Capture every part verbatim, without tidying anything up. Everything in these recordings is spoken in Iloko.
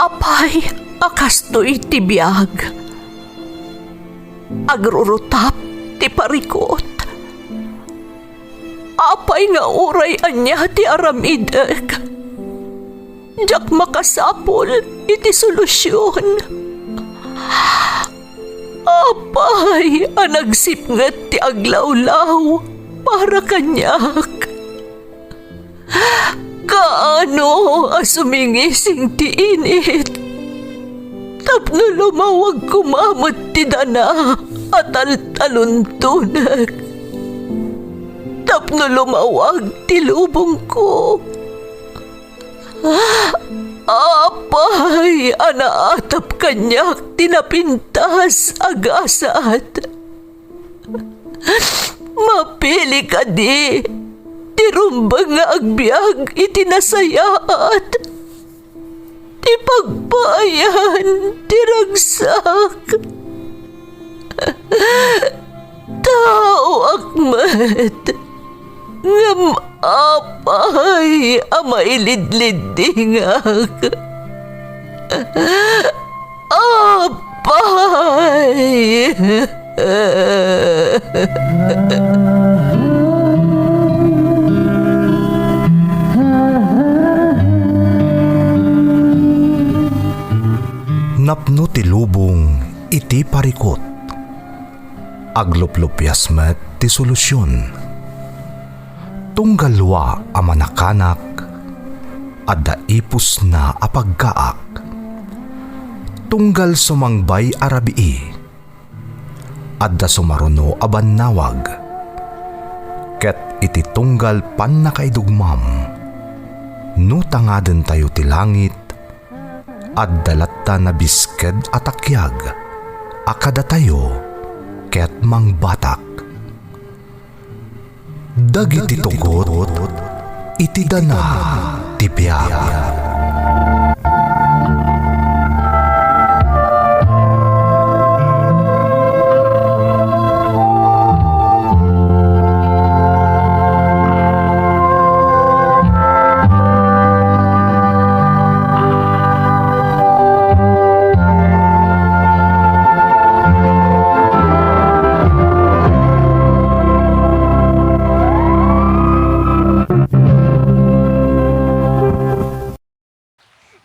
Apay a kastoy ti biag? Agrurutap ti parikut. Apay nga uray ania ti aramidek, diak makasapul iti solusion. Apay a nagsipnget ti aglawlaw para kaniak? Kaano a sumingising ti init tapno lumawag koma met ti dana a taltaluntonek, tapno lumawag ti lubongko? Apay a naatap kaniak ti napintas a gasat? Mapili kadi ti rumbeng nga agbiag iti nasayaat, ti pagpaayan ti ragsak? Taoak met, ngem apay a mailidliddingak? Apay! Napno ti lubong iti parikut. Agluplupias met ti solusion. Tunggal lua a manakanak, adda ipusna a pagkaak. Tunggal sumangbay a rabii, adda sumaruno a bannawag. Ket iti tunggal pannakaidugmam, no tangadentayo ti langit, adda latta nabisked a takiag a kadatayo ket mangbatak. Dagiti tugot iti dana ti biag.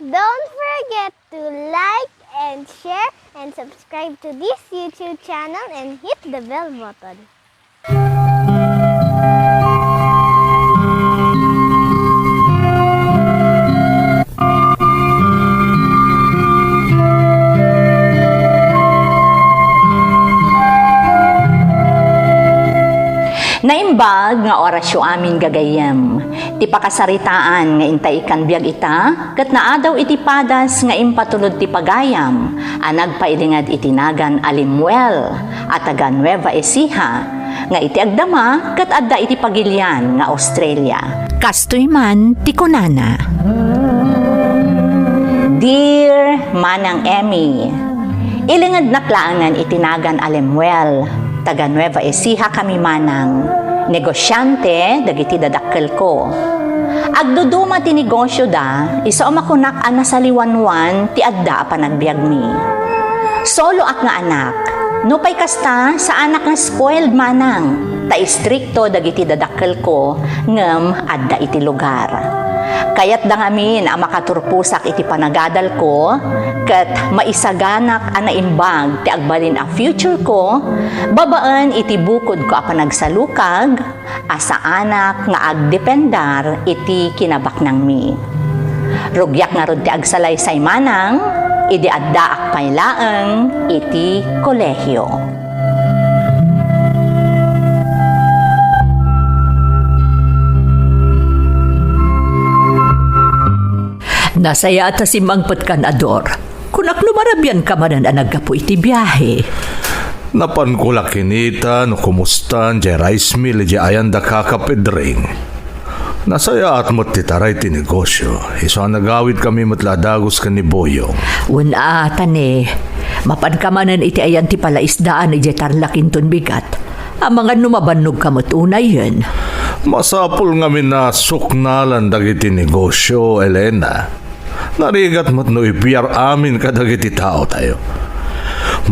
Don't forget to like and share and subscribe to this YouTube channel and hit the bell button. Naimbag nga orasyo amin, gagayyem. Ti pakasaritaan nga intay ikkan biag ita, ket naadaw iti padas nga impatulod ti pagayam a nagpailinged iti nagan a Lemuel a taga Nueva Ecija, nga iti agdama ket adda iti pagilian nga Australia. Kastoy man ti kunana, Dear Manang Emmy, ilingednak laengen iti nagan a Lemuel, taga Nueva Ecija kami, manang. Negosiante dagiti dadakkelko. Agduduma ti negosioda, isu a makunak a nasaliwanwan ti adda a panagbiagmi. Soloak nga anak. Nupay kasta, saanak nga spoiled, manang, ta istrikto dagiti dadakkelko ngem adda iti lugar. Kayatda ngamin a makaturposak iti panagadalko ket maisaganak a naimbag ti agbalin a future ko babaen iti bukodko a panagsalukag a saanak nga agdependar iti kinabaknangmi. Rugiak ngarud ti agsalaysay, manang, idi addaak pay laeng iti kolehio. Nasayaat a simmangpetkan, Ador. Kunak no marabianka manen a naggapu iti biahe. Napanko la kinita no kumustan diay rice mill idiay ayan da Kaka Pedring. Nasayaat met ti taray ti negosio, isu a nagawidkami met la a dagus ken ni Boyong. Wen a, ta ne, mapanka manen iti ayan ti palaisdaan idiay Tarlac inton bigat. Amangan no mabannogka met unayen. Masapul ngamin a suknalan dagiti negosio, Elena. Narigat met no ipiar amin kadagiti taotayo.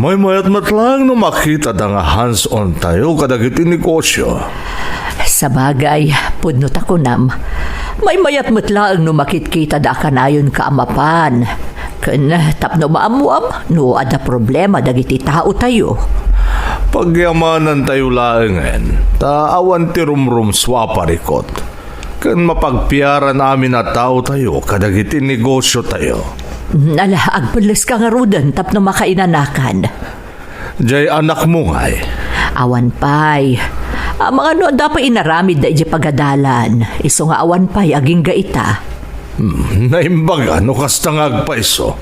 Maymayat met laeng no makitada nga hands-on tayo kadagiti negosyo. Sabagay, pudno ta kunam, maymayat met laeng no makitkitada a kanayonka a mapan. Ken tapno maammuam no adda problema dagiti taotayo. Pagyamanantayo laengen, ta awan ti rumrumsua a parikut. Ken mapagpiaran amin a taotayo kadagiti negosiotayo. Ala, agpelleska ngaruden tapno makainanakan. Jay anakmo ngay? Awan pay. Amangan no adda pay inaramidda idiay pagadalan, isu nga awan pay agingga ita. Hmm, naimbaga no kasta nga agpayso.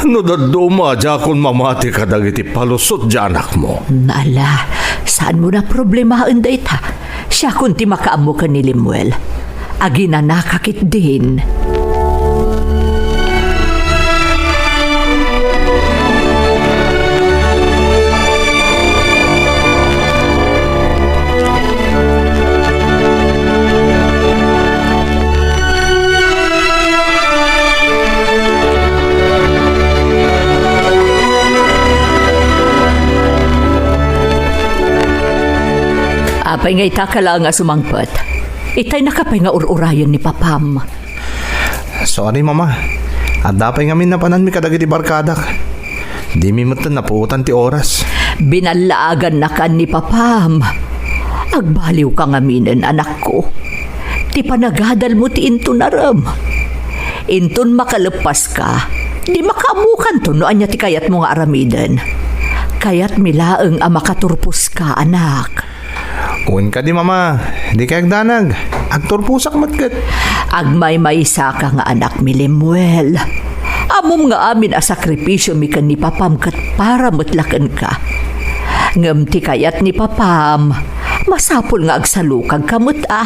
No dadduma, diakon mamati kadagiti palusot ti anakmo. Ala, saanmo a problemaen dayta. Siakon ti makaammo ken ni Lemuel. Aginanaka ketdin. Apay nga ita ka laeng a sumangpet? Itay naka pay nga ur-urayen ni papam. Sorry, Mama. Adda pay ngamin napananmi kadagiti barkadak. Dimi metten napuotan ti oras. Binallaagannakan ni papam. Agbaliwka ngaminen, anakko. Ti panagadalmo ti inton arem. Inton makaleppaska, di makaammokanto no ania ti kayatmo nga aramiden. Kayatmi laeng a makaturposka, anak. Wen kadi, Mama, dikay agdanag. Agturposak met ket. Agmaymaysaka nga anakmi, Lemuel. Ammom nga amin a sakripisiomi ken ni papam ket para met la kenka. Ngem ti kayat ni papam, masapul nga agsalukagka met a.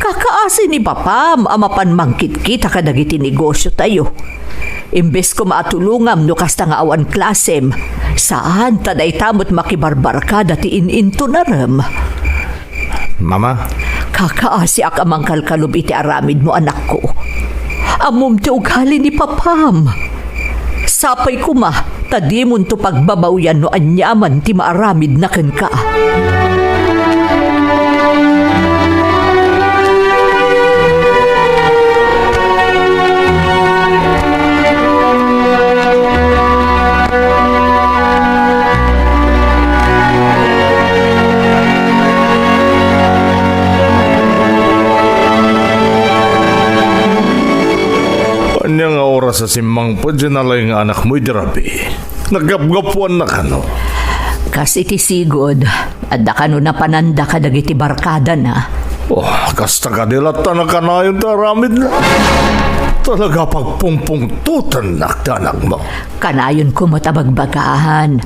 Kakaasi ni papam a mapan mangkitkita kadagiti negosiotayo. Imbes koma a tulongam no kasta nga awan klasem, saan ta dayta met makibarbarkada ti in-inton arem. Mama. Kakaasiak a mangkalkalub iti aramidmo, anakko. Ammom ti ugali ni papam. Sapay koma ta dimonto pagbabawian no aniaman ti maaramidna kenka. Ania nga oras a simmangpet diay nalaing nga anakmo idi rabii? Naggapgapuanna kano? Kas iti sigud, adda kano napananda kadagiti barkadana. Oh, kasta kadi latta nakanayon ti aramidna. Talaga pagpungpungtotennak ti anakmo. Kanayonko met a bagbagahan.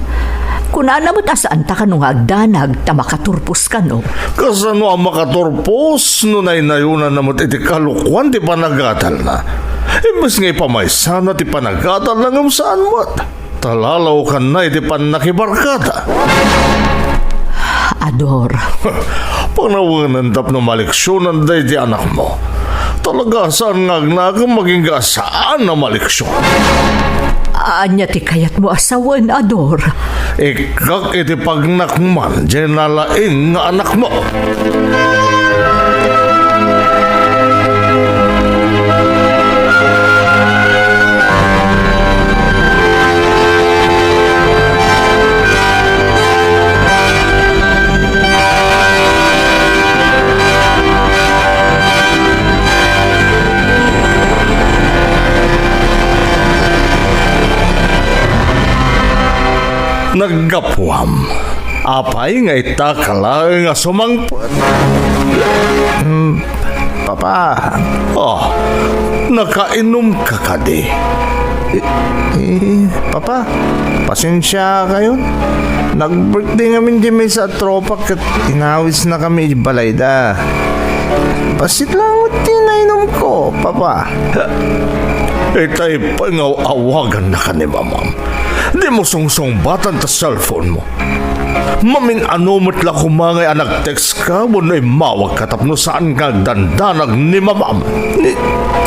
Kunana met a saanta kano nga agdanag ta makaturpos kano. Kasano a makaturpos no naynayonanna met iti kalokuan ti panagadalna? Imbes nga ipamaysana ti panagadalna ngem saan met. Talalaokanna iti pannakibarkada. Ador. Panawenen tapno maleksionan daydi anakmo. Talaga saan nga agnakem agingga saan a maleksion. Ania ti kayatmo a sawen, Ador? Ikkak iti pagnakman diay nalaing nga anakmo. Naggapuam. Apay nga ita ka laeng a sumangpet? Mm, Papa. Oh, nakainumka kadi? Eh, eh, Papa, pasensiakayon. Nag-birthday ngamin diay maysa a tropa ket inawisnakami iti balayda. Bassit laeng met ti nainumko, Papa. Itay pay nga aw-awagannaka ni Mamam. Dimo sungsungbatan ta cellphone mo. Mamin-ano met la koma ngay a nag-text ka wenno immawag ka tapno saan nga agdandanag ni mamam. Ni,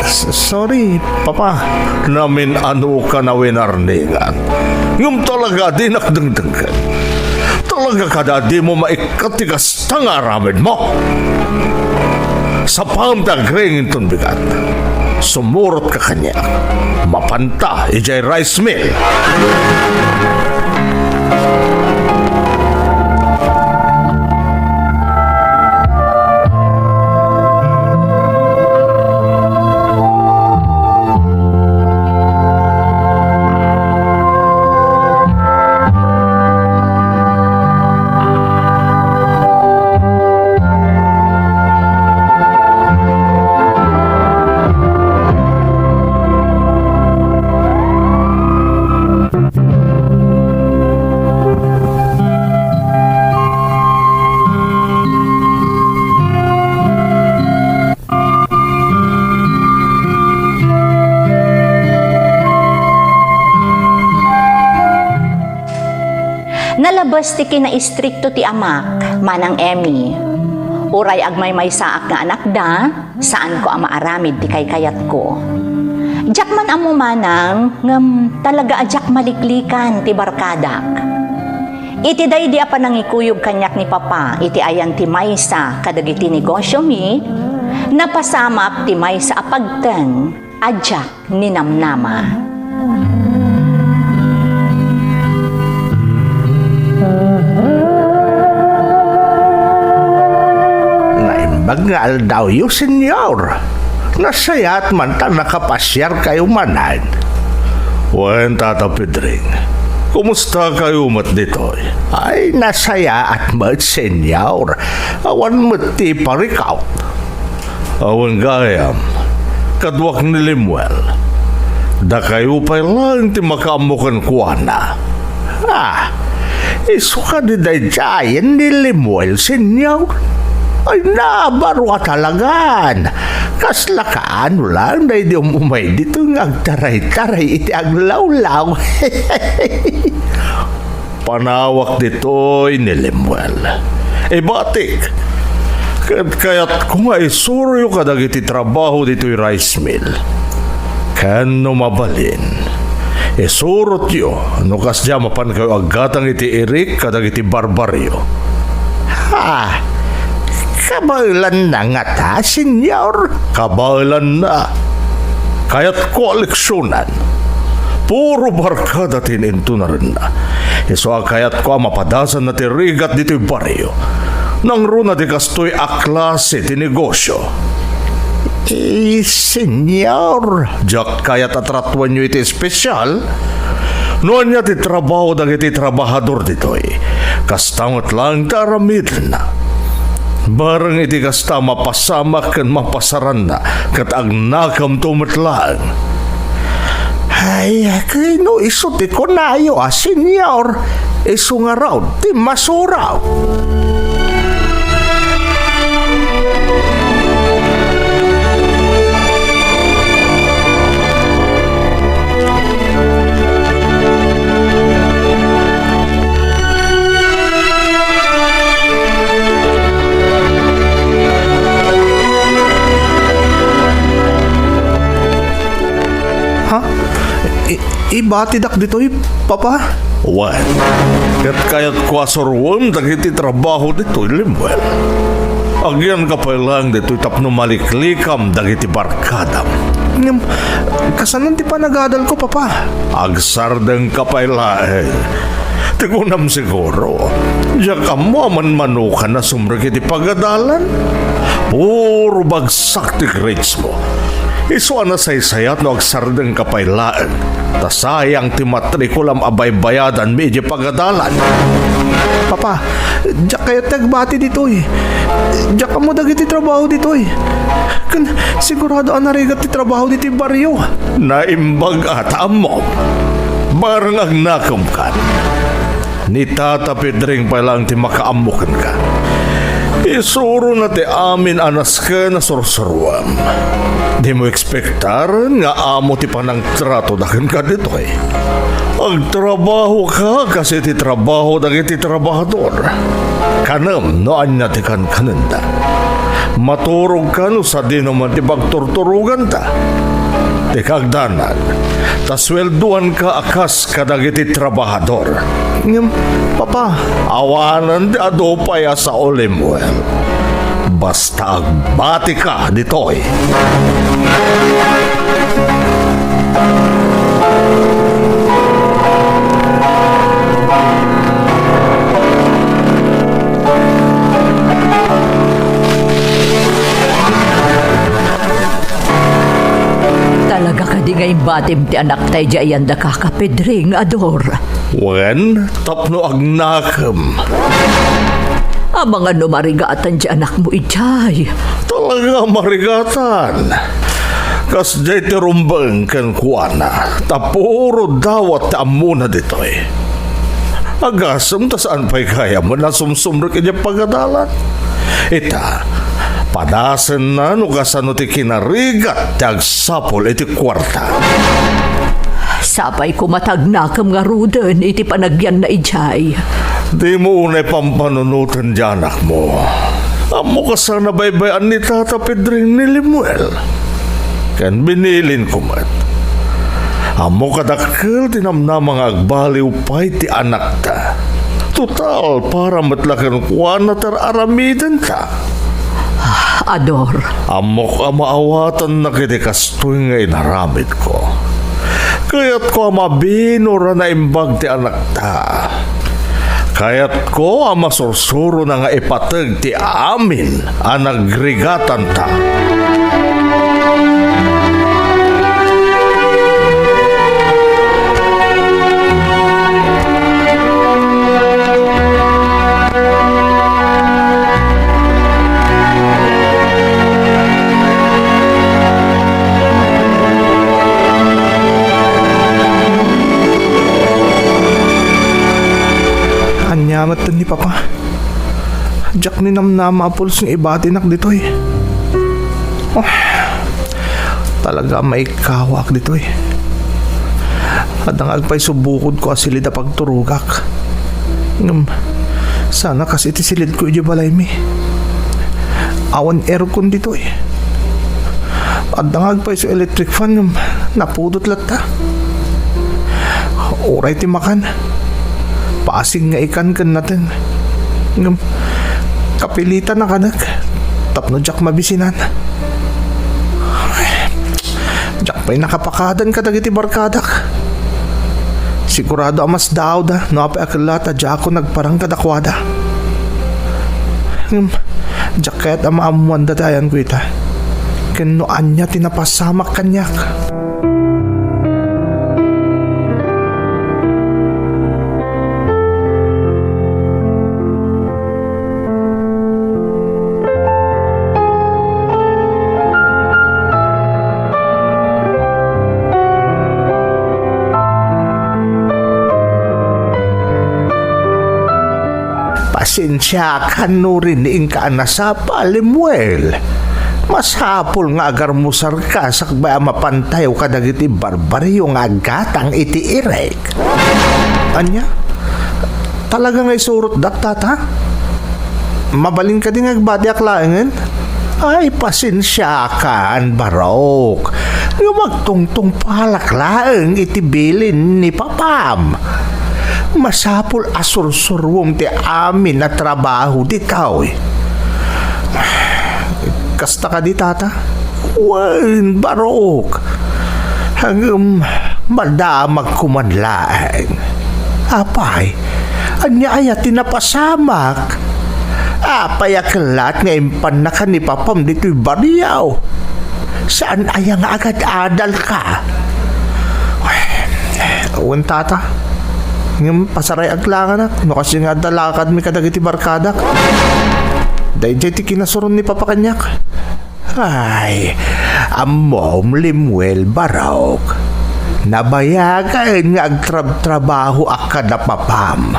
s-, sorry, Papa. Namin-ano ka na winarningan. Ngem talaga a dinak dengdenggen. Talaga kada dimo maikkat ti kasta nga aramid mo. Sapam ti agring inton bigat. Sumurot ka kaniak. Mapanta idiay rice mill. Nalabes ti kinaistrikto ti amak, Manang Emmy. Uray agmaymaysaak nga anakda, saanko a maaramid ti kaykayatko. Diak man ammo, Manang, ngem talaga a diak maliklikan ti barkadak. Iti daydi a panangikuyog kaniak ni Papa iti ayan ti maysa kadagiti negosiomi, napasamak ti maysa a pagteng a diak ninamnama. Naimbag nga aldawyo, Senyor. Nasayaat man ta nakapasiarkayo manen. Wen, Tata Pedring, kumustakayo met ditoy? Ay, nasayaat met, Senyor. Awan met ti parikaw. Awan gayam, kaduak ni Lemuel. Dakayo pay laeng ti makaammo kenkuana. Ah, isu kadi daydiayen ni Lemuel, Senyor? Ay, nabaro a talagan. Kasla kaano laeng daydi um-umay ditoy nga agtaray-taray iti aglawlaw. Panawak ditoy ni Lemuel. Ibatik, ket kayatko nga isuroyo kadagiti trabaho ditoy rice mill. Ken no mabalin, isurotyo no kasdiay a mapankayo aggatang iti irik kadagiti barbaryo. Ha! Kabaelanna ngata, Senyor? Kabaelanna. Kayatko a leksionan. Puro barkada ti in-intunarenna. Isu a kayatko a mapadasanna ti rigat ditoy barrio. Nangruna ti kastoy a klase ti negosio. Eh, Senyor, diak kayat a tratuenyo iti espesial. No ania ti trabaho dagiti trabahador ditoy, kasta met laeng ti aramidenna. Bareng iti kasta, mapasamak ken mapasaranna, ket agnakamto met laeng. Ay, ket no isu ti kunayo a Senyor, isu ngarud ti masuraw. Ha? I-, ibatidak ditoy, Papa? Wen, ket kayatko a suroem dagiti trabaho ditoy, Lemuel. Agyanka pay laeng ditoy tapno maliklikam dagiti barkadam. Ngem, kasanon ti panagadalko, Papa? Agsardengka pay laeng. Ti kunam siguro, diak ammo a manmanokan a sumrek iti pagadalan. Puro bagsak ti grades mo. Isu a nasaysayat no agsardengka pay laeng, ta sayang ti matrikulam a baybayadanmi idiay pagadalan. Papa, diak kayat ti agbati ditoy. Diak ammo dagiti trabaho ditoy. Ken sigurado a narigat ti trabaho ditoy barrio. Naimbag a ta ammom. Bareng agnakemkan. Ni Tata Pedring pay laeng ti makaammo kenka. Isurona ti amin a nasken a sursuruem. Dimo ekspektaren nga amo ti panangtratoda kenka ditoy. Agtrabahoka kas iti trabaho dagiti trabahador. Kanem no ania ti kankanenda. Maturogka no sadino man ti pagturturoganta. Ti kagdanag, ta sueldoanka a kas kadagiti trabahador. Ngem, Papa, awanen ti adu pay a sao, Lemuel. Basta agbatika ditoy. Talaga kadi nga imbatim ti anakta idiay ayan da kaka, Pedring, Ador? Wen, tapno agnakem. Amangan no marigatan ti anakmo idiay. Talaga marigatan. Kasdiay ti rumbeng kenkuana, ta puro dawat ti ammona ditoy. Agasem ta saan pay gayam a sumsumrek idiay pagadalan. Ita, padasenna no kasano ti kinarigat ti agsapul iti kuarta. Sapay koma ta agnakem ngaruden iti panagyanna idiay. Dimo unay pampanunoten ti anakmo. Ammok a saan a baybay-an ni Tata Pedring ni Lemuel. Ken binilinko met. Ammok a dakkel ti namnama nga agbaliw pay ti anakta. Total, para met la kenkuana ti ar-aramidenta. Ador. Ammok a maawatannak iti kastoy nga inaramidko. Kayatko a mabinor a naimbag ti anakta. Kayatko a masursurona nga ipateg ti amin a nagrigatanta. Ania met ni Papa? Diak ninamnama a pulos nga ibatinak ditoy. Oh, talaga maikkawaak ditoy. Adda nga agpayso bukodko a silid a pagturogak. Ngem, saan a kas iti silidko idiay balaymi. Awan aircon ditoy. Adda nga agpayso electric fan ngem napudot latta. Uray ti makan, pasig nga ikan ken nateng. Ngem, kapilitan a kanek tapno diak mabisinan. Diak pay nakapakadan kadagiti barkadak. Sigurado a masdaawda no apay a kellat a diakon nagparang kadakuada. Ngem, diak kayat a maammoanda ti ayanko ita. Ken no ania ti napasamak kaniak. Pasensiakan no rin inka a nasapa, Lemuel. Masapul nga agarmusarka sakbay a mapantayo kadagiti barbarrio nga aggatang iti irek. Ania? Talaga nga isurotdak, Tata? Mabalin kadi nga agbatiak laengen? Ay, pasensiakan, Barok. Ngem agtungtungpalak laeng iti bilin ni Papam. Masapul a sursuruem ti amin a trabaho ditoy. Kasta kadi, Tata? Wen, Barok. Ngem, madamagko man laeng. Apay, ania aya ti napasamak? Apay a kellat nga impannaka ni Papam ditoy barrio? Saan aya nga agad-adalka? Wen, Tata. Ngem pasaray-ak laeng, anak, no kastoy nga adda lakadmi kadagiti barkadak. Daydiay ti kinasuron ni Papa kaniak. Ay, ammom, Lemuel, Barok. Nabayagen nga agtrabtrabahoak kada Papam.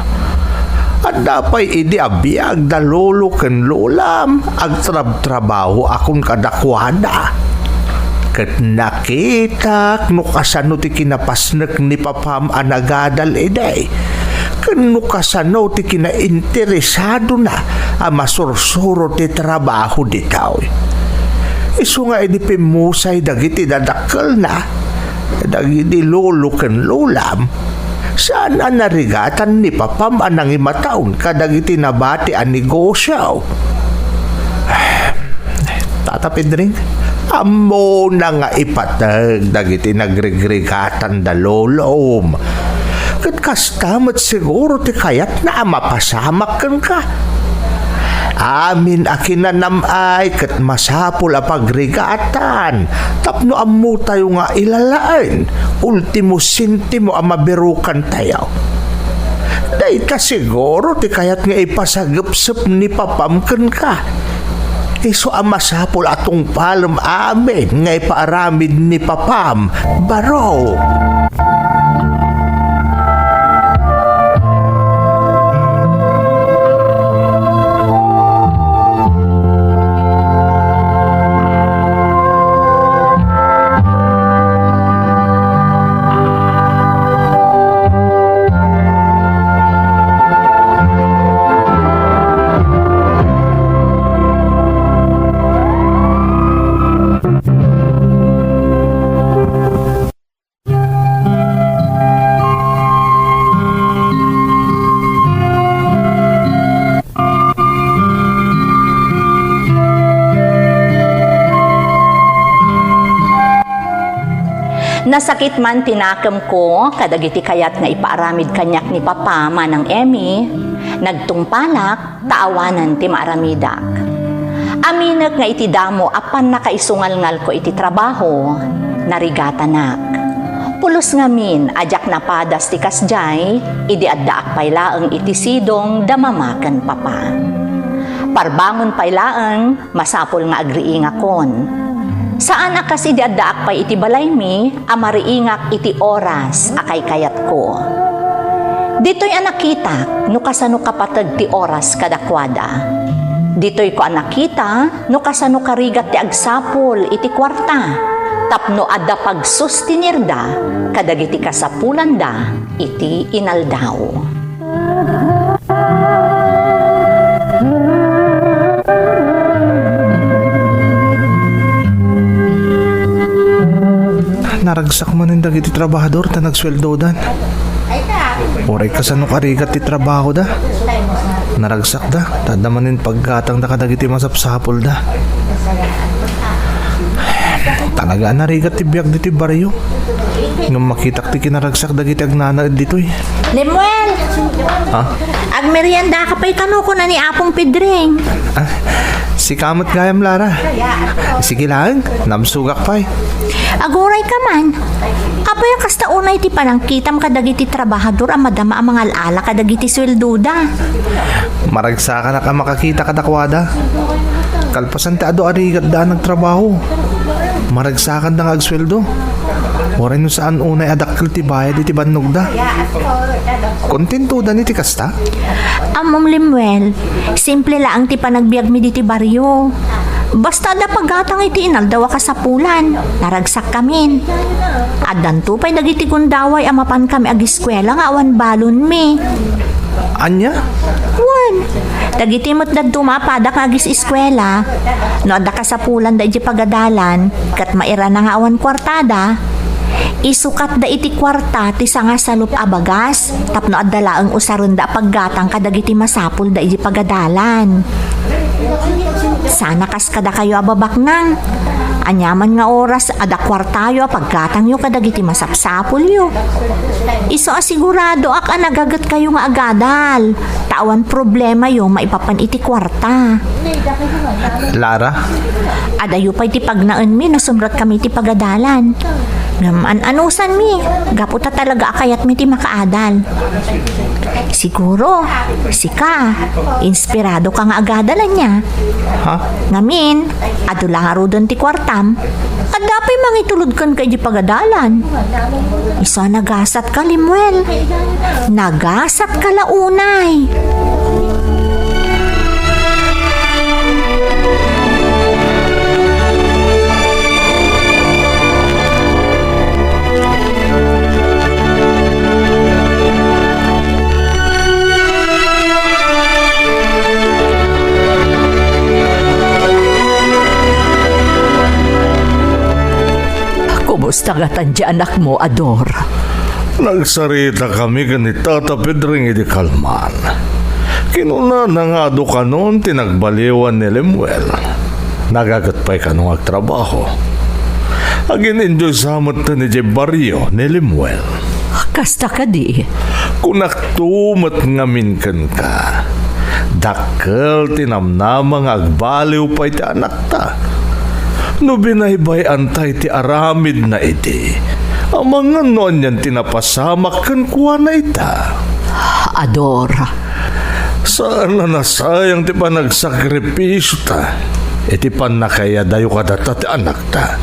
Adda pay idi a biag da lolo ken lolam, agtrabtrabaho akon kadakuada. Ket nakitak no kasano ti kinapasnek ni papam a nagadal idi, ken no kasano ti kinainteresadona a masursuro ti trabaho ditoy. Isu nga idi pimmusay dagiti dadakkelna, dagiti lolo ken lolam, saan a narigatan ni papam a nangimataon kadagiti nabati a negosio. Tata Pedring, ammona nga ipateg dagiti nagrigrigatanda lolom. Ket kasta met siguro ti kayatna a mapasamak kenka. Amin a kinanam-ay ket masapul a pagrigatan tapno ammotayo nga ilalaen, ultimo sentimo a mabirukantayo. Dayta siguro ti kayat nga ipasagepsep ni papam kenka. Isu a masapul a tungpalem amin nga ipaaramid ni papam, baro. Nasakit man ti nakemko kadagiti kayat nga ipaaramid kaniak ni Papa, Manang Emmy, nagtungpalak ta awanen ti maaramidak. Aminek nga iti damo a pannakaisungalngalko iti trabaho, narigatanak. Pulos ngamin a diak napadas ti kasdiay idi addaak pay laeng iti sidong da Mama ken Papa. Parbangon pay laeng, masapul nga agriingakon. Saan a kas idi addaak pay iti balaymi a mariingak iti oras a kaykayatko. Ditoy a nakitak no kasano kapateg ti oras kadakuada. Ditoyko a nakita no kasano karigat ti agsapul iti kuarta tapno adda pagsustenirda kadagiti kasapulanda iti inaldaw. Naragsak manen dagiti trabahador ta nagsueldodan. Uray kasano karigat ti trabahoda. Naragsakda, ta adda manen paggatangda kadagiti masapsapulda. Talaga a narigat ti biag ditoy barrio. Ngem makitak ti kinaragsak dagiti agnanaed ditoy. Lemuel! Ha? Agmeriendaka pay kano, kuna ni Apong Pedring. Ah, sika met gayam, Lara. Sige laeng, namsugak pay. Aguray ka man. Apay a kasta unay ti panangkitam kadagiti trabahador a madama a mangal-ala kadagiti sueldoda? Maragsakanak a makakita kadakuada. Kalpasan ti adu a rigatda a nagtrabaho, maragsakanda nga agsueldo. Uray no saan unay a dakkel ti bayad iti bannogda. Kontentoda ni ti kasta? Ammom, Lemuel, simple laeng ti panagbiagmi diti barrio. Basta adda paggatang iti inaldaw a kasapulan, naragsakkamin. Addanto pay dagiti gundaway a mapankami agiskuela nga awan balonmi. Ania? Wen, dagiti met dadduma a padak nga agis-iskuela, no adda kasapulanda idiay pagadalan, ket mairana nga awan kuartada, isukatda iti kuarta ti sangasalup a bagas tapno adda laeng usarenda a paggatang kadagiti masapulda idiay pagadalan. Sana kas kadakayo a babaknang. Aniaman nga oras, adda kuartayo a paggatangyo kadagiti masapsapulyo. Isu a siguradoak a nagagetkayo nga agadal, ta awan problemayo maipapan iti kuarta. Lara? Adayo pay ti pagnaenmi no sumrekkami iti pagadalan. Ngem an-anusanmi, gapu ta talaga a kayatmi ti makaadal. Siguro, sika, inspirado ka nga agadal ania. Ha? Ngamin, adu la ngaruden ti kuartam, adda pay mangitulod kenka idiay pagadalan. Isu a nagasat ka, Lemuel. Nagasat ka la unay. Kumusta ngatan ti anakmo, Ador? Nagsaritakami ken ni Tata Pedring idi kalman. Kinunana nga adu kanon ti nagbaliwan ni Lemuel. Nagaget pay kano nga agtrabaho. Agin-enjoy sa met idiay barrio ni Lemuel. Kasta kadi? Kunakto met ngamin kenka. Dakkel ti namnama nga agbaliw pay ti anakta. No binaybay-anta iti aramidna idi, amangan no anian ti napasamak kenkuana ita. Ador. Saan a nasayang ti panagsakripisyota iti pannakaiyadayo kadata ti anakta.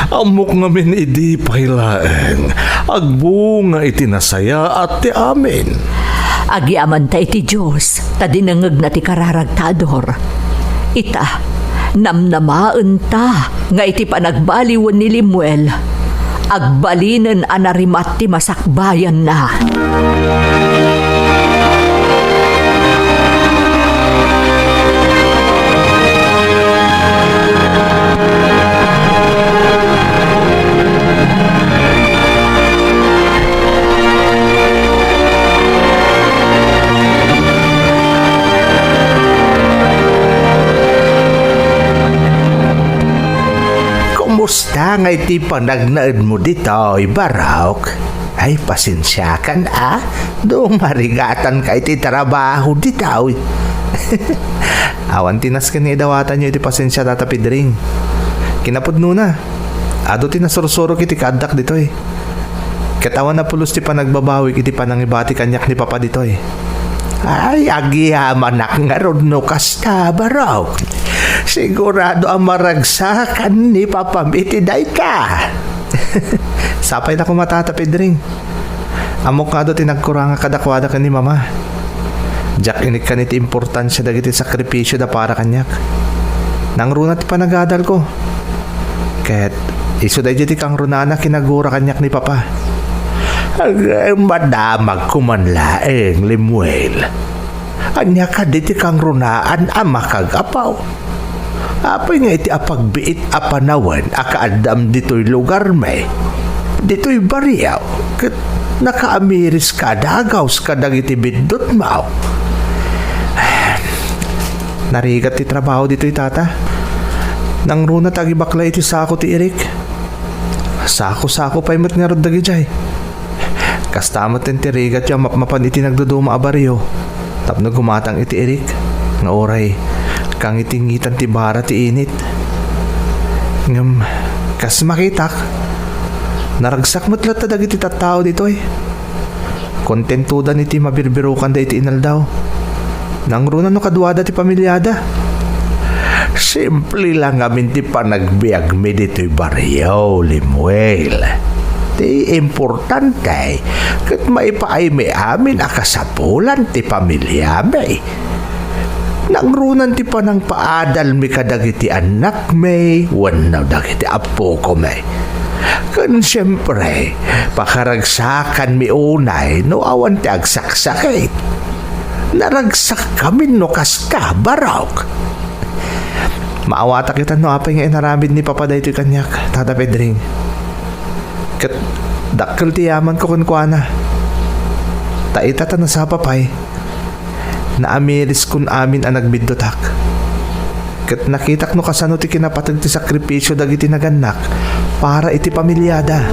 Ammok ngamin idi pay laeng agbunga iti nasayaat ti amin. Agyamanta iti Dios, ta dinengngegna ti kararagta, Ador. Ita, namnamaenta nga iti panagbaliwen ni Lemuel, agbalinen a narimat ti masakbayanna. Kumusta ngay ti panagnaedmo ditoy, Barok? Ay, pasensiakan a. Dumarigatanka iti trabaho ditoy. Awan ti nasken nga idawatanyo iti pasensia, Tata Pedring. Kinapudnona, adu ti nasursurok iti kaaddak ditoy. Ket awan a pulos ti panagbabawik iti panangibati kaniak ni Papa ditoy. Ay, agyamanak ngarud no kasta, Barok. Sigurado a maragsakan ni Papam iti dayta. Sapay la koma, Tata Pedring. Ammok nga adu ti nagkurangak kadakuada ken ni Mama. Diak inikkan iti importansia dagiti sakripisioda para kaniak. Nangruna ti panagadalko. Ket isu daydi ti kangrunaan a kinagura kaniak ni Papa. Agay, madamag koma laeng, Lemuel. Ania kadi ti kangrunaan a makagapu? Apay nga iti apagbiit a panawen a kaaddam ditoy lugarmi, ditoy barrio, ket nakaamiriska a dagaw kadagiti biddutmo? Narigat ti trabaho ditoy, Tata. Nangruna ti agibaklay iti sako ti irik. Sako-sako pay met ngarud dagidiay. Kasta met ti rigatyo a mapmapan iti nagduduma a barrio tapno gumatang iti irik nga uray kangitingitan ti bara ti init. Ngem kas makitak, naragsak met latta dagiti tattao ditoy. Kontentoda iti mabirbirokanda iti inaldaw. Nangruna no kaduada ti pamiliada. Simple lang amin ti panagbiagmi ditoy barrio, Lemuel. Ti importante, ket maipaaymi amin a kasapulan ti pamiliami. Nangrunan ti panangpaadalmi kadagiti annakmi wenno dagiti appokomi. Ken siempre, pakaragsakanmi unay no awan ti agsaksakit. Naragsakkamin no kasta, Barok. Maawatak ita no apay nga inaramid ni Papa daytoy kaniak, Tata Pedring. Ket dakkel ti yamanko kenkuana. Ta ita ta nasapa pay, naamiriskon amin a nagbiddutak. Ket nakitak no kasano ti kinapateg ti sakripisio dagiti nagannak para iti pamiliada.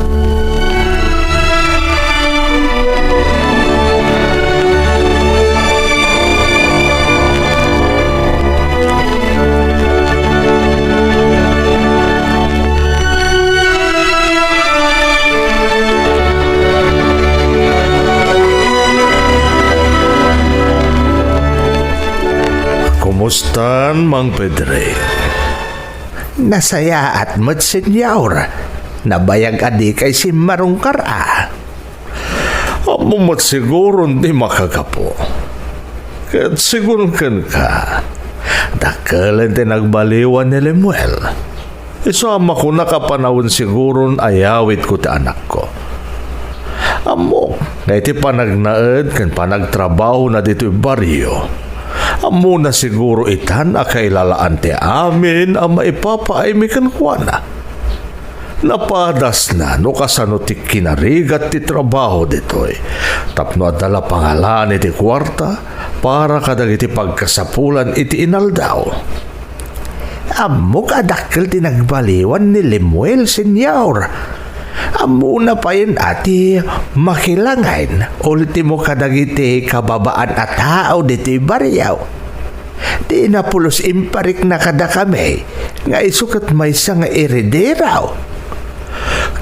Mang Pedring. Nasayaat met, Señor. Nabayag a dikay simmarungkar a. Ammom met siguron ti makagapu. Ket sigun kenka, dakkelen ti nagbaliwan ni Lemuel. Isu a makunak a panawen siguron ayawitko ti anakko. Ammok nga iti panagnaed ken panagtrabahona ditoy barrio, ammona siguro itan a kailalaan ti amin a maipapaaymi kenkuana. Napadasna no kasano ti kinarigat ti trabaho ditoy tapno adda la pangalan iti kuarta para kadagiti pagkasapulan iti inaldaw. Ammok a dakkel ti nagbaliwan ni Lemuel, Señor. Ammona payen a ti makilangen, ultimo kadagiti kababaan a tao ditoy barrio. Ti napulos imparikna kadakami nga isu ket maysa nga eredero.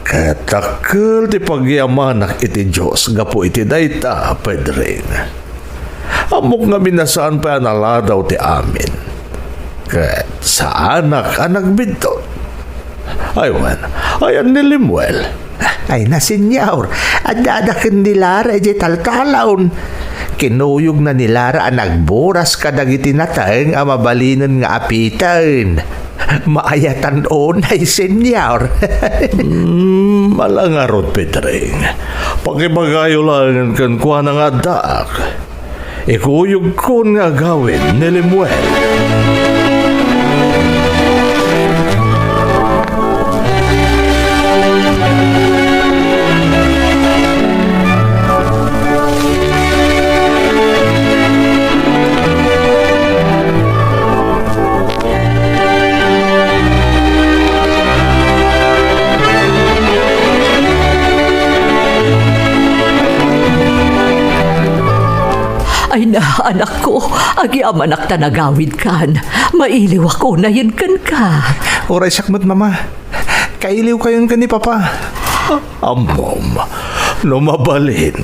Ket dakkel ti pagyamanak iti Dios gapu iti dayta, Pedring. Ammok ngamin a saan pay a naladaw ti amin. Ket saanak a nagbiddut. Ay wen, ayan ni Lemuel? Ay na, Señor, adda-adda ken ni Lara idiay taltalon. Kinuyogna ni Lara a nagburas kadagiti nateng a mabalinen nga apiten. Maayatan unay, Señor. Hmm, ala ngarud, Pedring. Pakibagayo laengen kenkuana nga addaak. Ikuyogkon nga agawid ni Lemuel. Ay na, anakko, agyamanak ta nagawidkan. Mailiwak unayen kenka. Uray siak met, Mama. Kailiwkayon ken ni Papa. Ammom, no mabalin,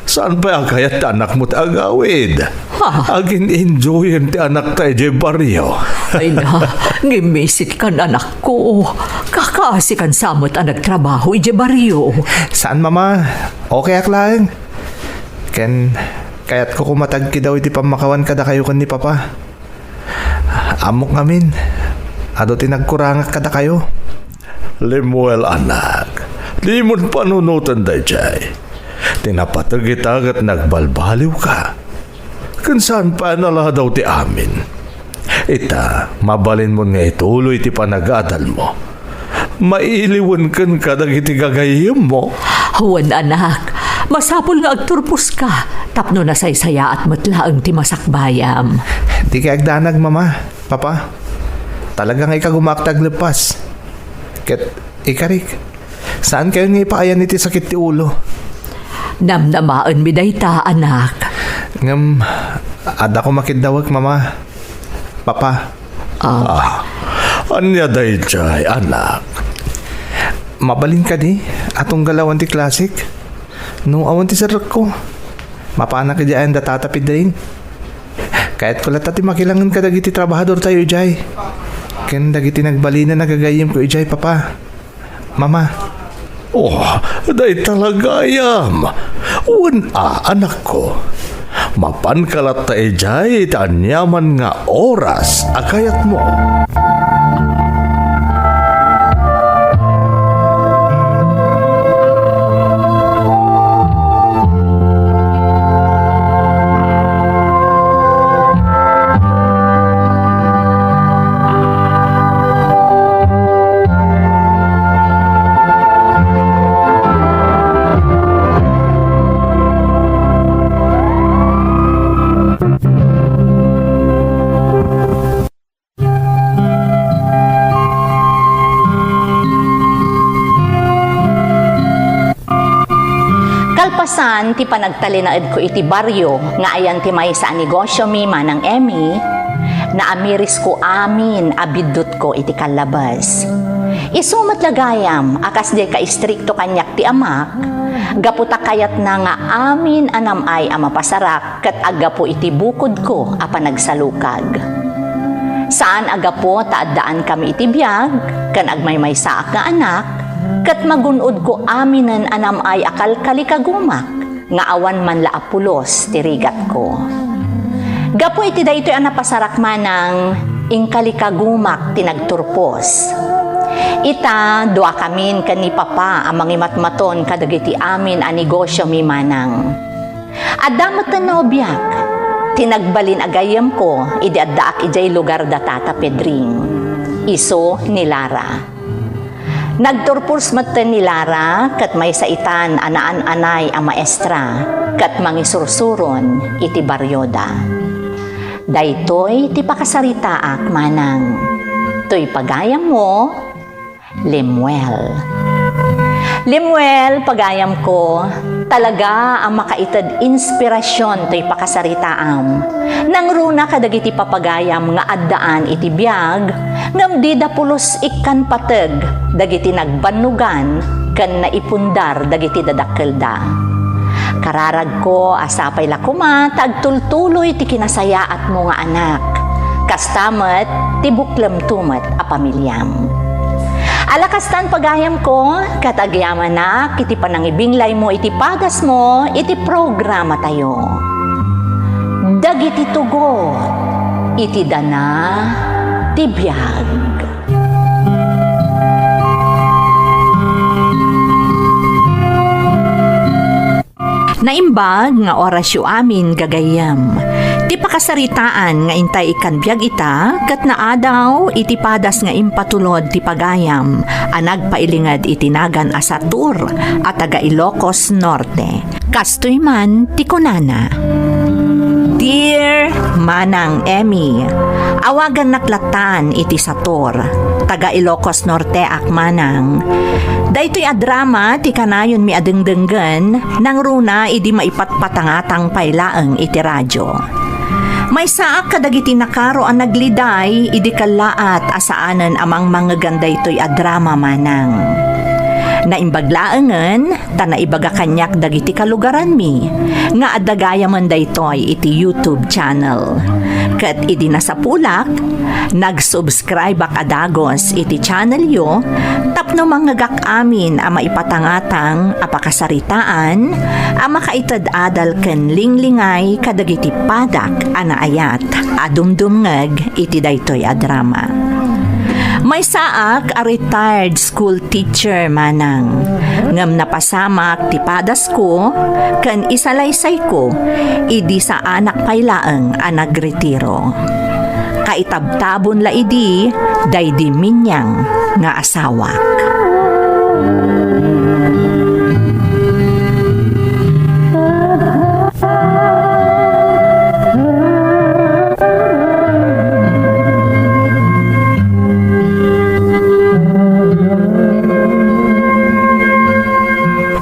saan pay a kayat ti anakmo ti agawid? Ha? Agin-enjoyen ti anakta idiay barrio. Ay na, ngimmisitkan, anakko. Kakaasikan sa met a nagtrabaho idiay barrio. Saan, Mama. Okayak laeng. Ken kayatko koma ti agkidaw iti pammakawan kadakayo ken ni Papa. Ammok ngamin, adu ti nagkurangak kadakayo. Lemuel, anak, dimon panunoten daydiay. Ti napateg ita ket nagbalbaliwka. Ken saan pay a naladaw ti amin. Ita, mabalinmon nga ituloy ti panagadalmo. Mailiwen kenka dagiti gagayyemmo. Wen, anak, masapul nga agturposka tapno nasaysayaat met laeng ti masakbayam. Dikay agdanag, Mama, Papa. Talaga nga ikagumaak ti agleppas. Ket ikarik, saankayon nga ipaayan iti sakit ti ulo. Namnamaenmi dayta, anak. Ngem, adda koma kiddawek, Mama, Papa. Ah. Ah, ania daydiay, anak? Mabalin kadi a tunggal awan ti klasik? No awan ti serrekko, mapanak idiay ayan da Tata Pedring. Kayatko latta ti makilangen kadagiti trabahadortayo idiay ken dagiti nagbalinen a gagayyemko idiay, Papa. Mama. Oh, dayta la gayam. Wen a, anakko. Mapanka latta idiay iti aniaman nga oras a kayatmo. Kalpasan ti panagtalinaedko iti barrio nga ayan ti maysa a negosiomi, Manang Emmy, naamirisko amin a biddutko iti kallabes. Isu met la gayam a kasdiay kaistrikto kaniak ti amak, gapu ta kayatna nga amin a nam-ay a mapasarak ket aggapu iti bukodko a panagsalukag. Saan a gapu ta addaankami iti biag ken agmaymaysaak nga anak, ket magun-odko aminen a nam-ay a kalkalikagumak nga awan man la a pulos ti rigatko. Gapu iti daytoy a napasarak manang, inkalikagumak ti nagturpos. Ita, duakamin ken ni Papa a mangimatmaton kadagiti amin a negosiomi manang. Adda met ti nobiak, ti nagbalin a gayyemko idi addaak idiay lugar da Tata Pedring, isu ni Lara. Nagturpos metten ni Lara ket maysa itan a naan-anay a maestra ket mangisursuron iti barioda. Daytoy ti pakasaritaak manang. Toy pagayammo, Lemuel. Lemuel, pagayamko, talaga a makaited inspirasyon toy pakasaritaam. Nangruna kadagiti papagayam nga addaan iti biag, ngem dida pulos ikkan pateg dagiti nagbannogan ken naipundar dagiti dadakkelda. Kararagko a sapay la koma ta agtultuloy ti kinasayaatmo nga anak. Kasta met ti buklemto met a pamiliam. Ala kastan, pagayamko, ket agyamanak iti panangibinglaymo iti padasmo iti programatayo. Dagiti tugot iti dana ti biag. Naimbag nga orasyo amin, gagayyem. Ti pakasaritaan nga intay ikkan biag ita ket naadaw iti padas nga impatulod ti pagayam a nagpailinged iti nagan a Satur a taga Ilocos Norte. Kastoy man ti kunana, Dear Manang Emmy, awagannak lattan iti Satur, taga Ilocos Norteak manang. Daytoy a drama ti kanayonmi a dengdenggen, nangruna idi maipatpatangatang pay laeng iti radyo. Maysaak kadagiti nakaro a nagliday idi kellaat a saanen a mangmangegan daytoy a drama manang. Naimbag laengen ta naibaga kaniak dagiti kalugaranmi nga adda gayamen daytoy iti YouTube channel. Ket idi nasapulak, nag-subscribe-ak a dagus iti channelyo tapno mangngegak amin a maipatangatang a pakasaritaan a makaited adal ken linglingay kadagiti padak a naayat a dumdumngeg iti daytoy a drama. Maysaak a retired school teacher manang, ngem napasamak ti padasko ken isalaysayko idi saanak pay laeng a nagretiro. Kaitabtabon la idi daydi miniang nga asawak.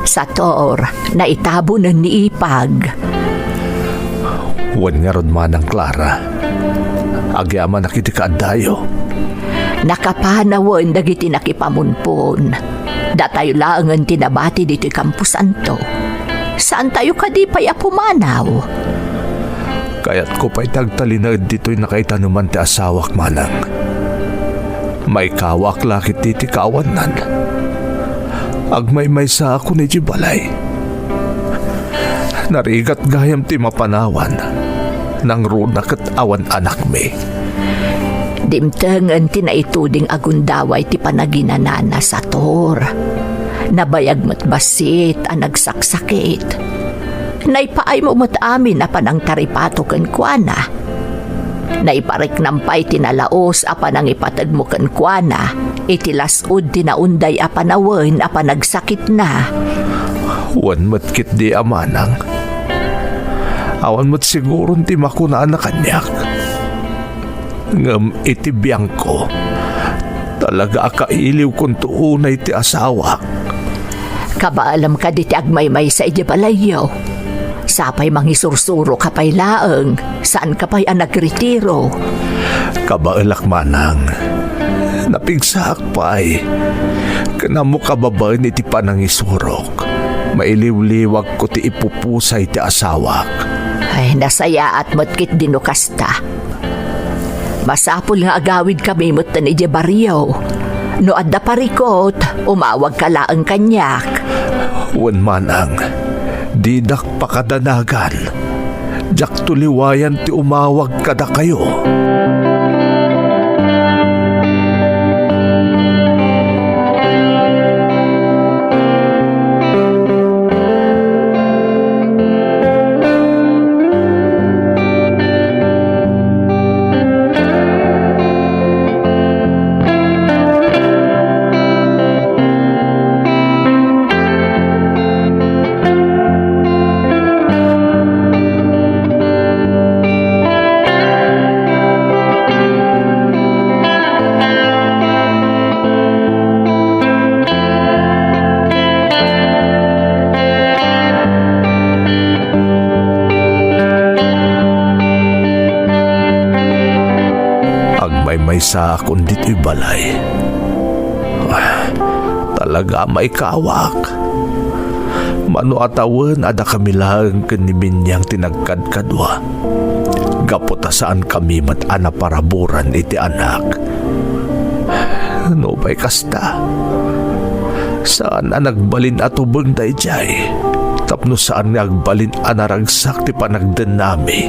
Sator, naitabonen ni Ipag. Wen ngarud manang, Clara, agyamanak iti kaaddayo. Nakapanawen dagiti nakipamunpon. Datayo laengen ti nabati ditoy kamposanto. Saantayo kadi pay a pumanaw? Kayatko pay ti agtalinaed ditoy nakaitaneman ti asawak manang. Maikawak la ketdi ti kaawannan. Agmaymaysaakon idiay balay. Narigat gayam ti mapanawan. Nangruna ket awan anakmi. Dimtengen ti naituding a gundaway ti panaginanana, Sator. Nabayag met bassit a nagsaksakit. Naipaaymo met amin a panangtaripato kenkuana. Naipariknam pay ti nalaus a panangipategmo kenkuana iti las-ud ti naunday a panawen a panagsakitna. Wen met ketdi a manang. Awan met siguron ti makunana kaniak. Ngem iti biangko, talaga a kailiwkonto unay ti asawak. Kabaelam kadi ti agmaymaysa idiay balayyo? Sapay mangisursuroka pay laeng, saanka pay a nagretiro. Kabaelak manang. Napigsaak pay. Ken ammok a babaen iti panangisurok, mailiwliwagko ti ipupusay ti asawak. Ay, nasayaat met ketdi no kasta. Masapul nga agawidkami metten idiay barrio. No adda parikut, umawagka laeng kaniak. Wen, manang, didak pakadanagan. Diakto liwayan ti umawag kadakayo. Agmaymaysaak ditoy balay. Ah, talaga a maikawak. Mano a tawen a dakami laeng ken ni Minyang ti nagkadkadua. Gapu ta saankami met a naparaburan iti anak. Nupay kasta, saan a nagbalin a tubeng daydiay tapno saan nga agbalin a naragsak ti panagdennami.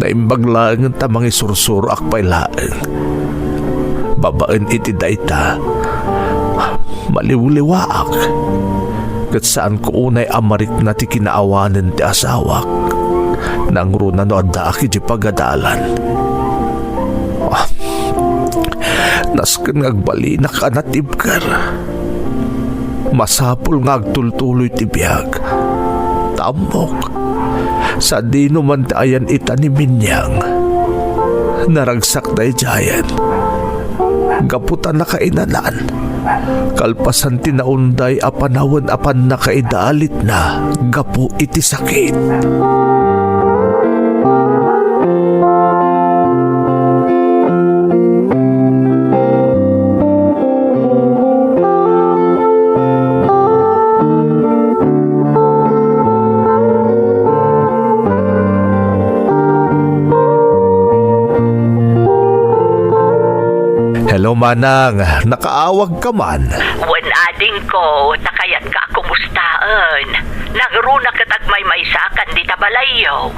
Naimbag laengen ta mangisursuroak pay laeng. Babaen iti dayta, maliwliwaak. Ket saanko unay a marikna ti kinaawanen ti asawak. Nangruna no addaak idiay pagadalan. Ah, nasken nga agbalinak a natibker. Masapul nga agtultuloy ti biag. Ta ammok, sadino man ti ayan ita ni Minyang, naragsak daydiayen. Gapu ta nakainanan, kalpasan ti naunday a panawen a pannakaidalitna gapu iti sakit. Hello, Manang. Nakaawag ka man? Wen, adingko, ta kayatka a kumustaen. Nangruna ket agmaymaysakan dita balayyo.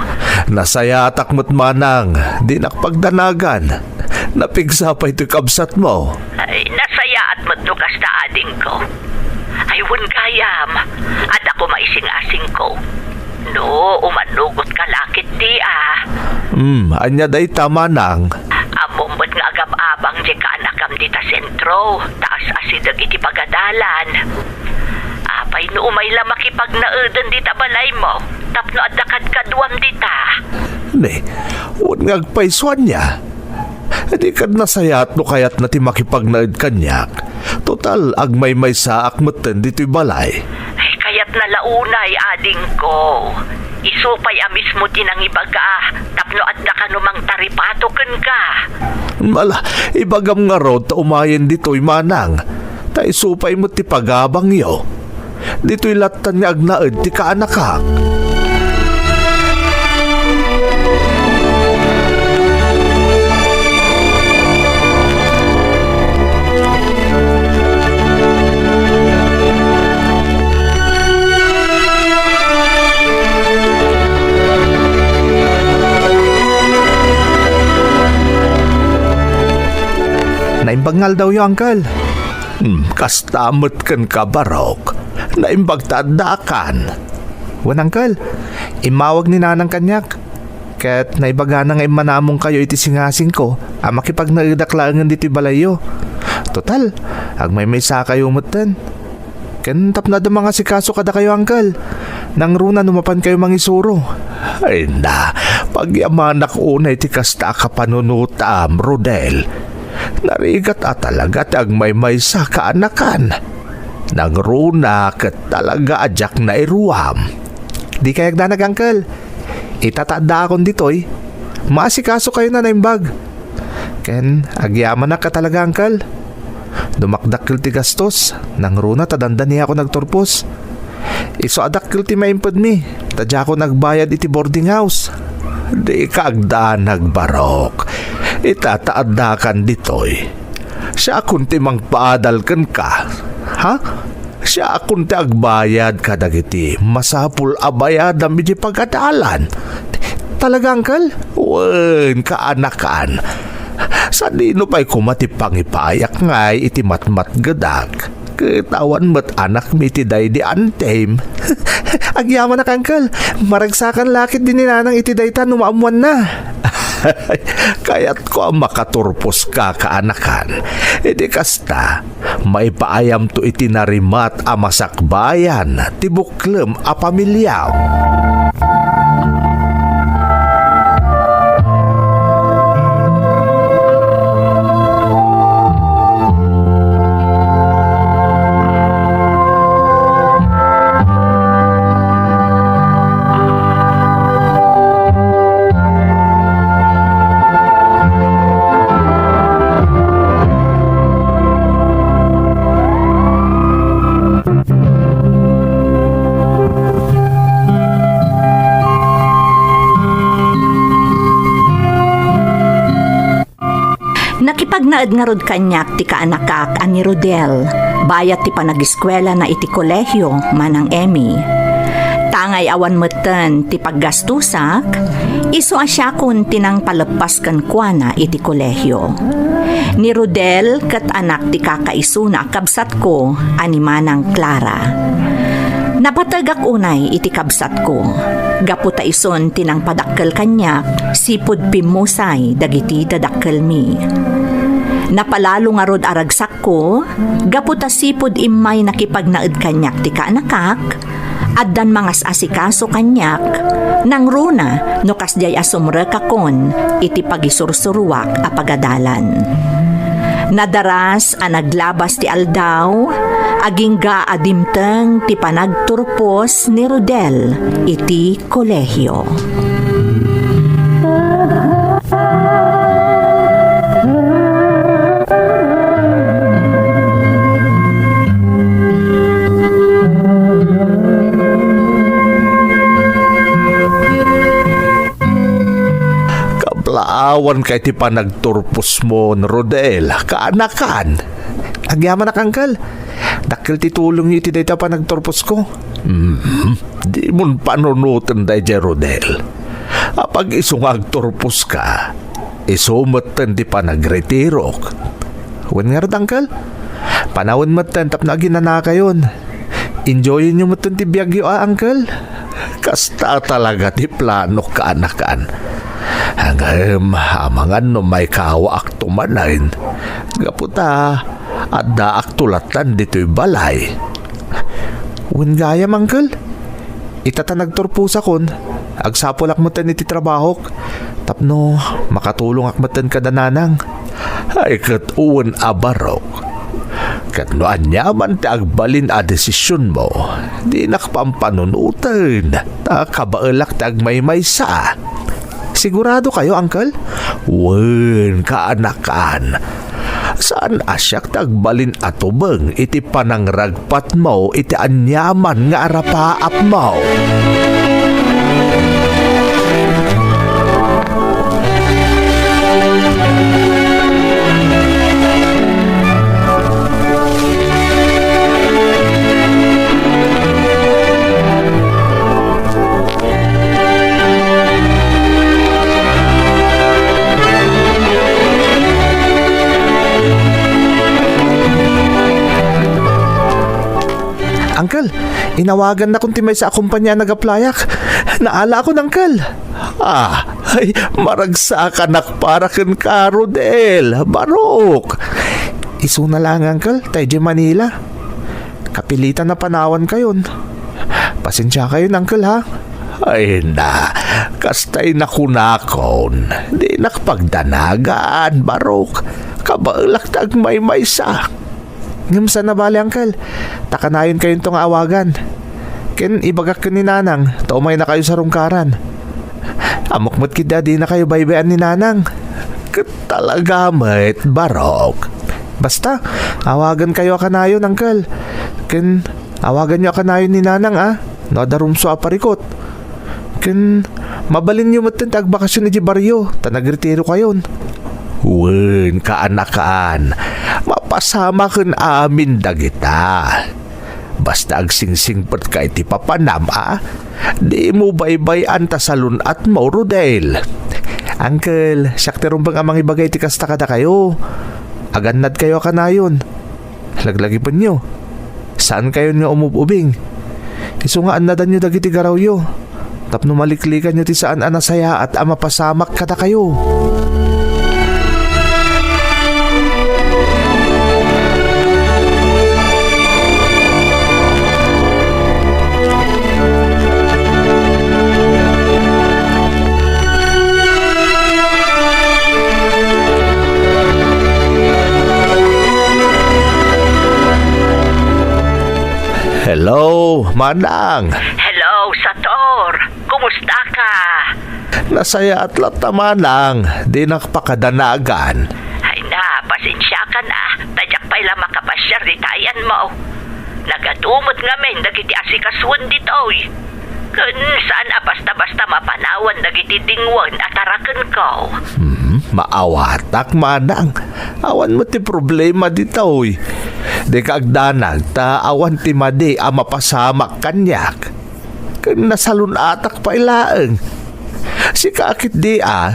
Nasayaatak met, Manang. Dinak pagdanagan. Napigsa pay toy kabsatmo. Ay, nasayaat met no kasta, adingko. Ay, wen gayam, adda koma isingasingko. No, umanugot ka la ketdi a. Hmm, ania dayta, Manang? Ammom met nga agab-abang diay kaanakam dita sentro, ta as-asideg iti pagadalan. Apay no umay la makipagnaeden dita balaymo, tapno adda kadkaduam dita? Ne, wen nga agpayso ania? Di kad nasayaat no kayatna ti makipagnaed kaniak. Total, agmaymaysaak metten ditoy balay. Ay, kayatna la unay, adingko. Isu pay a mismo ti nangibaga tapno adda kano mangtaripato kenka. Ala, ibagam ngarud ta umayen ditoy, Manang. Ta isu pay met ti pagabangyo. Ditoy lattan nga agnaed ti kaanakak. Naimbag nga aldawyo, Uncle. Hmm, kasta met kenka, Barok. Naimbag ta addaakan. Wen, Uncle, immawag ni Nanang kaniak. Ket naibagana nga immanamongkayo iti singasingko a makipagnaedak laengen ditoy balayyo. Total, agmaymaysakayo metten. Ken tapno adda mangasikaso kadakayo, Uncle. Nangruna no mapankayo mangisuro. Ay na, pagyamanak unay ti kasta a kapanunotam, Rodel. Narigat a talaga ti agmaymaysa kaanakan. Nangruna ket talaga a diak nairuam. Di kayagdanag, Uncle. Ita ta addaakon ditoy, maasikasokayon a naimbag. Ken agyamanak a talaga, Uncle. Dumakdakkel ti gastos, nangruna ta dandaniakon agturpos. Isu a dakkel ti maimpedmi, ta diakon agbayad iti boarding house. Dika agdanag, Barok. Ita ta addakan ditoy. Siakon ti mangpaadal kenka. Ha? Siakon ti agbayad kadagiti masapul a bayadam iti pagadalan. Talaga, Uncle? Wen, kaanakan. Sadino pay koma ti pangipayak ngay iti matmatgedak? Ket awan met anakmi iti daydi antim. Agyamanak, Uncle. Maragsakan la ketdi ni Nanang iti dayta no maammoanna. Kayatko a makaturposka, kaanakan. Idi kasta, maipaayamto iti narimat a masakbayan ti buklem a pamiliam. Nakipagnaed ngarud kaniak ti kaanakak a ni Rodel, bayat ti panagiskuelana iti kolehio, Manang Emmy. Tangay awan metten ti paggastusak, isu a siakon ti nangpaleppas kenkuana iti kolehio. Ni Rodel ket anak ti kakaisuna a kabsatko a ni Manang Clara. Napategak unay iti kabsatko, gapu ta isun ti nangpadakkel kaniak sipud pimmusay dagiti dadakkelmi. Napalalo ngarud a ragsakko, gapu ta sipud immay nakipagnaed kaniak ti kaanakak, addan mangas-asikaso kaniak, nangruna no kasdiay a sumrekakon iti pagisursuruak a pagadalan. Nadaras a naglabas ti aldaw, agingga a dimteng ti panagturpos ni Rodel iti kolehio. Kablaawanka iti panagturposmon, Rodel, kaanakan. Agyamanak, Uncle. Dakkel ti tulongyo iti dayta panagturposko. Hmm, dimon panunoten daydiay, Rodel. Apag isu nga agturposka, isu metten ti panagretirok. Wen ngarud, Uncle? Panawen metten tapno aginanakayon. Enjoyenyo metten ti biagyo a, Uncle. Kasta talaga ti planok, kaanakan. Ngem amangan no maikawaakto manen, gapu ta addaakto lattan ditoy balay. Wen gayam, Uncle. Ita ta nagturposakon, agsapulak metten iti trabahok tapno makatulongak metten kada nanang. Ay, ket wen a, Barok. Ket no aniaman ti agbalin a desisionmo, dinak pampanunoten, ta kabaelak ti agmaymaysa. Sigurado kayo, Uncle? Wen, kaanakan. Saan a siak ti agbalin a tubeng iti panangragpatmo iti aniaman nga arapaapmo. Uncle, inawagannakon ti maysa a kompania a nag-applyak. Naalaakon, Uncle. Ah, ay, maragsakanak para kenka, Rodel, Barok. Isuna laeng, Uncle, ta idiay Manila. Kapilitan a panawankayon. Pasensiakayon, Uncle, ha? Ay na, kastay nakunakon. Dinak pagdanagan, Barok. Kabaelak ti agmaymaysa. Ngem saan a bale, Uncle. Ta kanayonkayonto nga awagan. Ken ibagak ken ni Nanang ta umaynakayo sarungkaran. Ammok met ketdi a dinakayo baybay-an ni Nanang. Ket talaga met, Barok. Basta, awagankayo a kanayon, Uncle. Ken awaganyo a kanayon ni Nanang, a, no adda rumsua a parikut. Ken Mabalinyo metten ti agbakasyon idiay barrio, ta nagretirokayon. Wen, kaanakan, mapasamaken amin dagita. Basta agsingsingpetka iti papanam, a? Dimo baybay-an ta salun-atmo, Rodel. Uncle, siak ti rumbeng a mangibagay iti kasta kadakayo. Agannadkayo a kanayon. Laglagipenyo. Saankayonyo a umub-ubing. Isu nga annadanyo dagiti garawyo tapno maliklikanyo ti saan a nasayaat a mapasamak kadakayo. Hello, Manang. Hello, Sator. Kumusta ka? Nasayaat latta, Manang. Dinak pakadanagan. Ay na, pasensiakan a. Ta diak pay la makapasiar dita ayanmo. Nagadu met ngamin dagiti asikasuen ditoy. Ken saan a basta-basta mapanawan dagiti dingwen a tarakenko. Hmm, maawatak, Manang. Awan met ti problema ditoy. Dika agdanag ta awan ti madi a mapasamak kaniak. Ken nasalun-atak pay laeng. Sika ketdi a,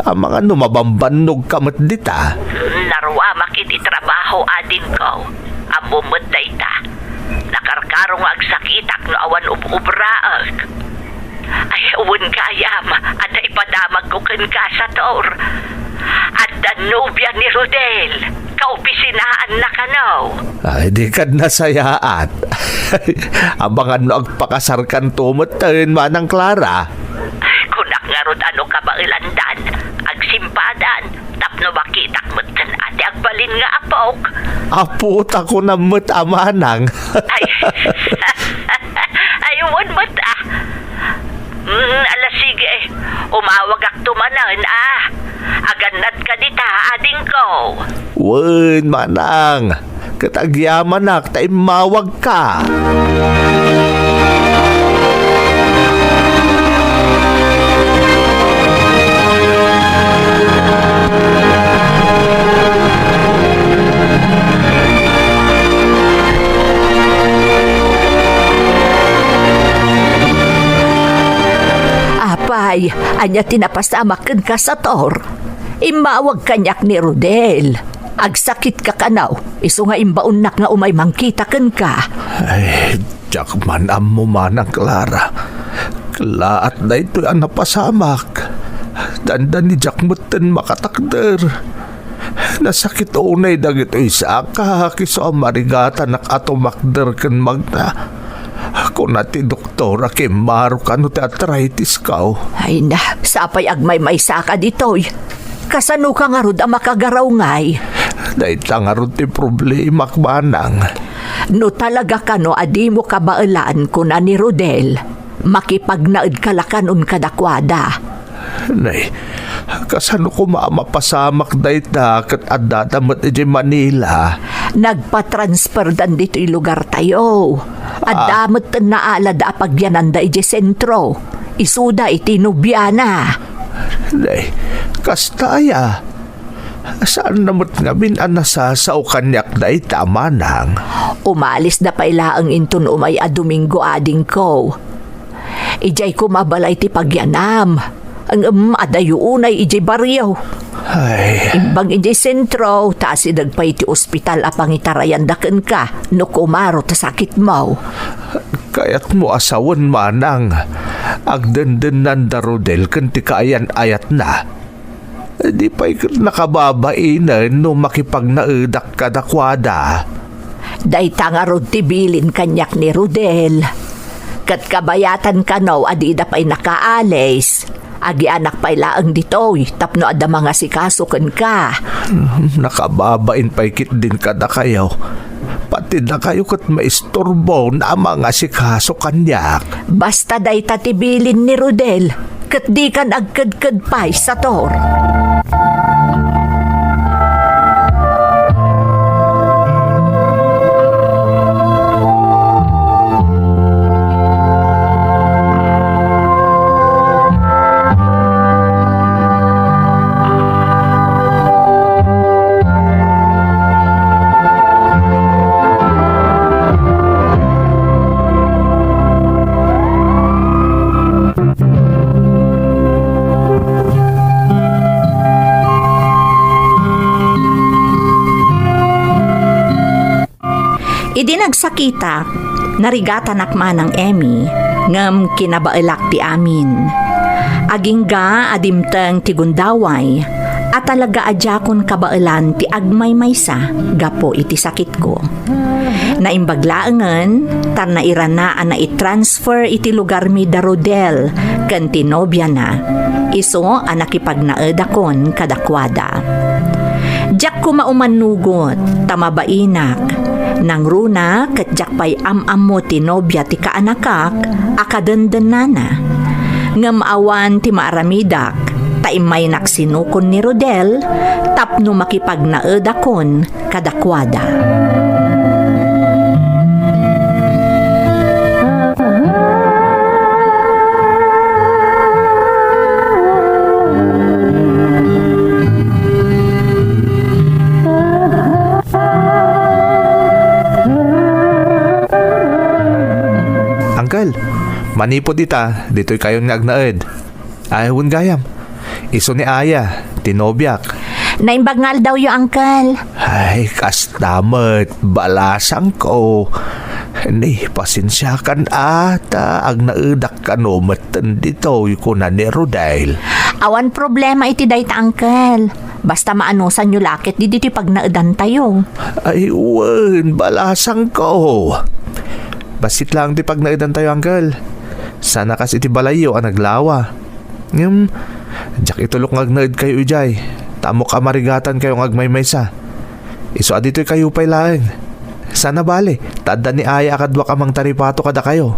amangan no mabambannogka met dita. Naruamak iti trabaho, adingko. Ammom met dayta. Nakarkaro nga agsakitak no awan ub-ubraek. Ay, wen gayam, adda ipadamagko kenka, Sator. Adda nobia ni Rodel. Kaopisinaanna kano. Ay, dika nasayaat. Amangan no agpakasarkanto metten, Manang Clara. Kunak ngarud a no kabaelandan, agsimpadan, tapno makitak metten a ti agbalin nga apok. Apo, ta kunam met a, Manang. Ay, ay, wen met a. Mm, ala, sige. Umawagakto manen a. Agannadka dita, adingko. Wen, Manang. Ket agyamanak ta immawagka. Apay, ania ti napasamak kenka, Sator? Immawag kaniak ni Rodel. Agsakitka kano, isu nga imbaonnak nga umay mangkita kenka. Ay, diak man ammo, Manang Clara. Kellaat daytoy a napasamak. Dandani diak metten makatakder. Nasakit unay dagitoy sakak isu a marigatanak a tumakder ken magna. Kuna ti doktor a kimmaro kano ti arthritis-ko. Ay na, sapay agmaymaysaka ditoy. Kasanoka ngarud a makagaraw ngay? Dayta ngarud ti problemak, Manang. No talaga kano a dimo kabaelan, kuna ni Rodel, makipagnaedka la kanon kadakuada. Nay, kasano koma a mapasamak dayta ket addada met idiay Manila? Nagpatransferdan ditoy lugartayo. Adda met naalada a pagyananda idiay sentro. Isuda iti nobiana. Nay, kasta aya? Saanna met ngamin a nasasao kaniak dayta, Manang? Umalisda pay laeng inton umay a Domingo, adingko. Idiay koma balay ti pagyanam. Ngem adayo unay idiay barrio. Ay. Imbag idiay sentro, ta asideg pay ti ospital a pangitarayanda kenka no kumaro ta sakitmo. Kayatmo a sawen, Manang. Agdendennanda Rodel ken ti kaayan-ayatna. Di pay ket nakababainen no makipagnaedak kadakuada. Dayta ngarud ti bilin kaniak ni Rodel. Ket kabayatan kano a dida pay nakaalis. Agianak pay laeng ditoy tapno adda mangasikaso kenka. Hmm, nakababain pay ketdin kadakayo. Pati dakayo ket maistorbo a mangasikaso kaniak. Basta dayta ti bilin ni Rodel, ket dikan agkedked pay, Sator. Idi nagsakitak, narigatanak manang Emmy, ngem kinabaelak ti amin. Agingga a dimteng ti gundaway, a talaga a diakon kabaelan ti agmaymaysa gapu iti sakitko. Naimbag laengen, ta nairana a naitransfer iti lugarmi da Rodel ken ti nobiana, isu a nakipagnaedakon kadakuada. Diak koma umannugot, ta mabainak. Nangruna ket diak pay am-ammo ti nobia ti kaanakak a kadendennana. Ngem awan ti maaramidak, ta immaynak sinukon ni Rodel tapno makipagnaedakon kadakuada. Uncle, manipud ita, ditoy kayon nga agnaed. Ay, wen gayam. Isu ni Aya, ti nobiak. Naimbag nga aldawyo, Uncle. Ay, kasta met, balasangko. Ni, pasensiakan a, ta agnaedak kano metten ditoy, kuna ni Rodel. Awan problema iti dayta, Uncle. Basta maanusanyo la ket ditoy ti pagnaedantayo. Ay, wen, balasangko. Bassit laeng ti pagnaedantayo, Uncle. Sana kas iti balayyo a naglawa. Ngem, diak itulok nga agnaedkayo idiay, ta ammok a marigatankayo nga agmaymaysa. Isu a ditoykayo pay laeng. Sana bale, ta adda ni Aya a kaduak a mangtaripato kadakayo.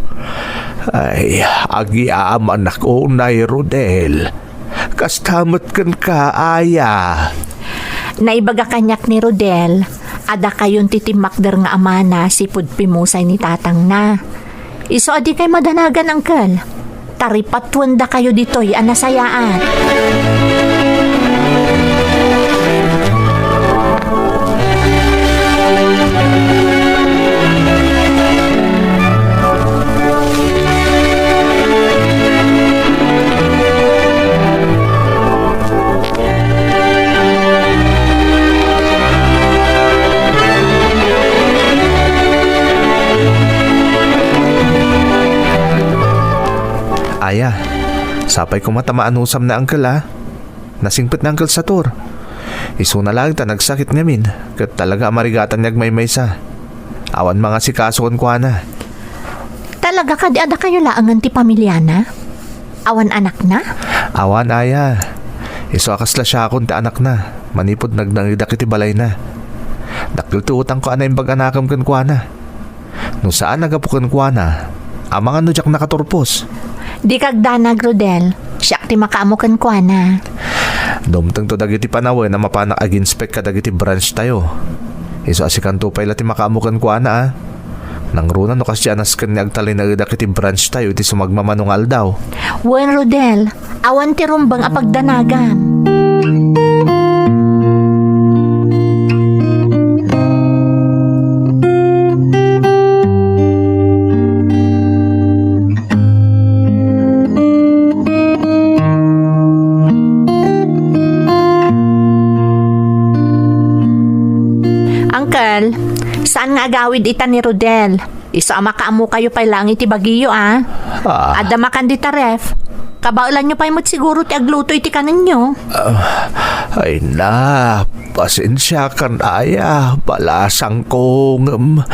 Ay, agyamanak unay, Rodel. Kasta met kenka, Aya. Naibaga kaniak ni Rodel a dakayon ti timmakder nga amana sipud pimusay ni tatangna. Isu a dikay madanagan, Uncle. Taripatuendakayo ditoy a nasayaat. Aya, sapay koma ta maanusam ni Uncle, a. Nasingpet ni Uncle Sator. Isuna laeng ta nagsakit ngamin, ket talaga a marigatan nga agmaymaysa. Awan mangasikaso kenkuana. Talaga kadi a dakayo laengen ti pamiliana? Awan anakna? Awan, Aya. Isu a kasla siakon ti anakna, manipud nagnaedak iti balayna. Dakkel ti utangko a naimbag a nakem kenkuana. No saan a gapu kenkuana, amangan no diak nakaturpos. Dika agdanag, Rodel. Siak ti makaammo kenkuana. Dumtengto dagiti panawen a mapanak ag-inspect kadagiti branch tayo. Isu a sikanto pay la ti makaammo kenkuana, a. Nangruna no kasdi a nasken nga agtalinaedak iti branch tayo iti sumagmamano nga aldaw. Wen, Rodel, awan ti rumbeng a pagdanagam. Uncle, saan nga agawid ita ni Rodel? Isu a makaammokayo pay laeng iti bagiyo, a. Ah. Adda makan dita ref. Kabaelanyo pay met siguro ti agluto iti kanenyo. Ah, ay na, pasensiakan aya, balasangko, ngem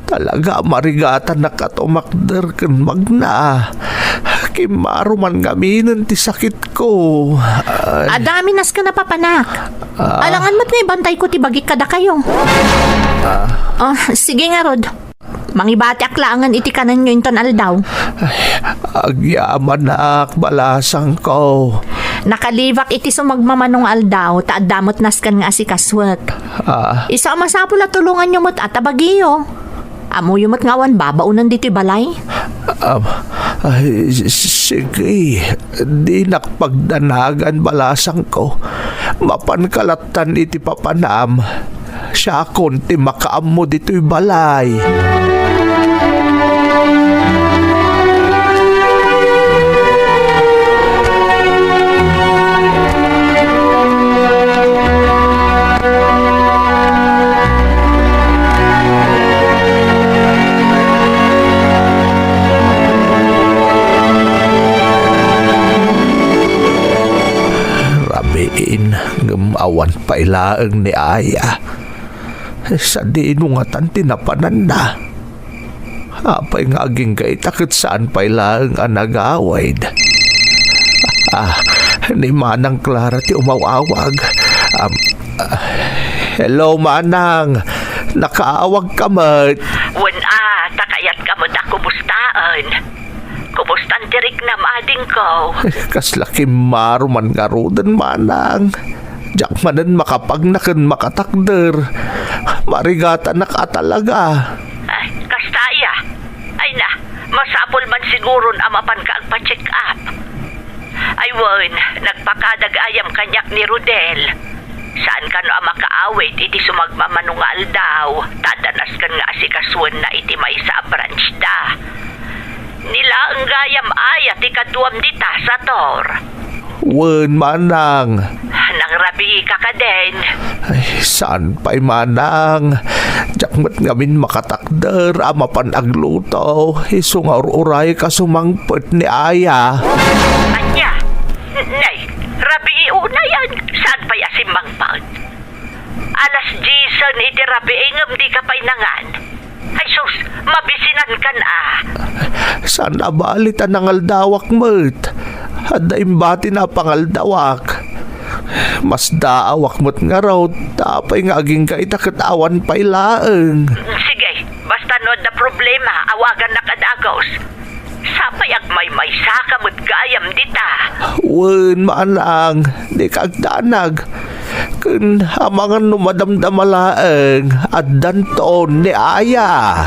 talaga a marigatanak a tumakder ken magna. Kimmaro man ngaminen ti sakitko. Ay. Adda amin nasken a papanak. Ah. Alangan met nga ibantayko ti bagik kadakayo. Ah. Oh, sige ngarud. Mangibatiak laengen iti kanenyo inton aldaw. Ay, agyamanak, balasangko. Nakalibak iti sumagmamano nga aldaw, ta adda met nasken nga asikasuek. Ah. Isu a masapul a tulonganyo met a ta bagiyo. Ammoyo met nga awan babaonen ditoy balay. Ah, ay, s-, sige. Dinak pagdanagan, balasangko. Mapanka lattan iti papanam. Siakon ti makaammo ditoy balay. Awan pay laeng ni Aya. Sadino ngatan ti napananna? Apay nga agingga ita ket saan pay laeng a nagawid? Ah, ni Manang Clara ti umaw-awag. Am, ah, hello, Manang. Nakaawagka met. Wen a, ta kayatka met a kumustaen. Kumusta ti riknam, adingko? Kasla kimmaro man ngaruden, Manang. Diak manen makapagna ken makatakder. Marigatanak a talaga. Ay, kasta aya. Ay na, masapul man siguron a mapanka agpa-check up. Ay wen, nagpakada gayam kaniak ni Rodel. Saan kano a makaawid iti sumagmamano nga aldaw, ta adda nasken nga asikasuenna iti maysa a branch da. Ni laeng gayam aya ti kaduam dita, Sator? Wen, Manang. Nangrabiika kadin? Ay, saan pay, Manang. Diak met ngamin makatakder a mapan agluto, isu nga ur-urayek a sumangpet ni Aya. Ania? Nay, rabii unayen, saan pay a simmangpet? Alas diesen iti rabii ngem dika pay nangan. Ay sus, mabisinankan a. Saan a bali ta nangaldawak met. Adda imbatina a pangaldawak. Masdaawak met ngarud, ta apay nga agingga ita ket awan pay laeng. Sige, basta no adda problema, awagannak a dagus. Sapay agmaymaysaka met gayam dita. Wen, Manang, dika agdanag. Ken amangan no madamdama laeng, addanton ni Aya.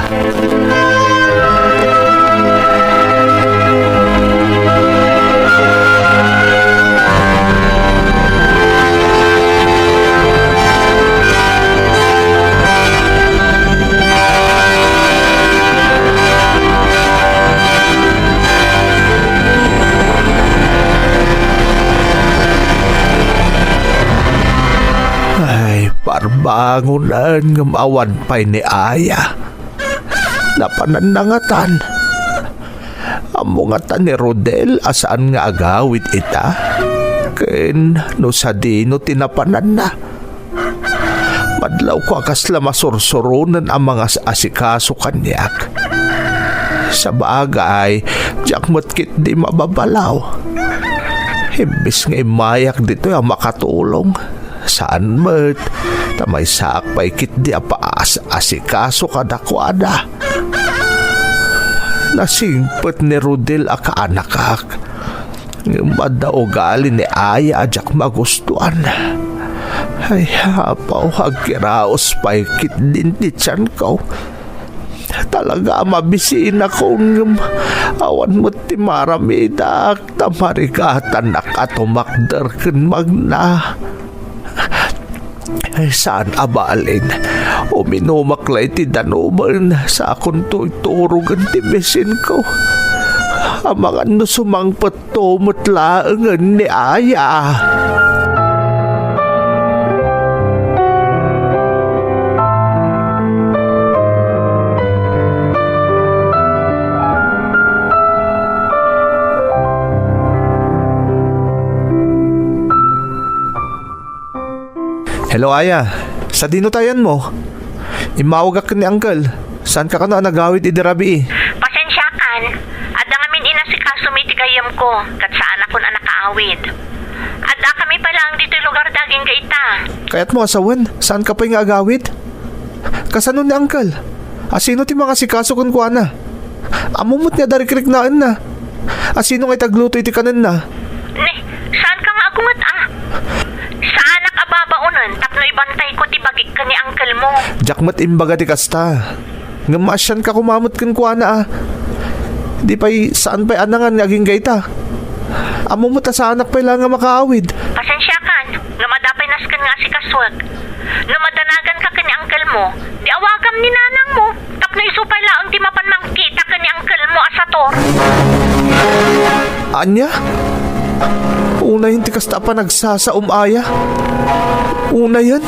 Ay, parbangonen ngem awan pay ni Aya. Napananna ngatan. Ammo ngata ni Rodel a saan nga agawid ita? Ken no sadino ti napananna? Madlawko a kasla masursuronen a mangas-asikaso kaniak. Sabagay, diak met ketdi mababalaw. Imbes nga immayak ditoy a makatulong, saan met, ta maysaak pay ketdi a paas-asikaso kadakuada. Nasingpet ni Rodel a kaanakak. Ngem adda ugali ni Aya a diak magustuan. Ay, apaw, agkiraos pay ketdin ti tianko. Talaga a mabisinakon, ngem awan met ti maaramidak, ta marigatanak a tumakder ken magna. Ay, saan a balin. Uminumak la iti danuben, sakonto iturogen ti bisinko. Amangan no sumangpetto met laengen ni Aya. Hello, Aya. Sadino ti ayanmo? Immawagak ken ni Uncle. Saanka kano a nagawid idi rabii? Pasensiakan. Adda ngamin inasikasom iti gayyemko, ket saanakon a nakaawid. Addakami pay laeng ditoy lugar daging dayta. Kayatmo a sawen, saanka pay nga agawid? Kasano ni Uncle? A sino ti mangasikaso kenkuana? Ammom met nga adda rikriknaenna. A sino nga itagluto iti kanenna? Ni, saanka nga agunget a? Saanak a babaonen tapno ibantayko ti bagik ken ni uncle mo. Diak met imbaga ti kasta. Ngem maasianka koma met kenkuana a. Di pay, saan pay a nangan nga agingga ita. Ammom met a saanak pay laeng nga makaawid. Pasensiakan, ngem adda pay nasken nga asikasuek. No madanaganka ken ni uncle mo, di awagam ni nanang mo, tapno isu pay laeng ti mapan mangkita ken ni uncle mo a Sator. Ania? Unayen ti kasta a panagsasaom, Aya? Unayen?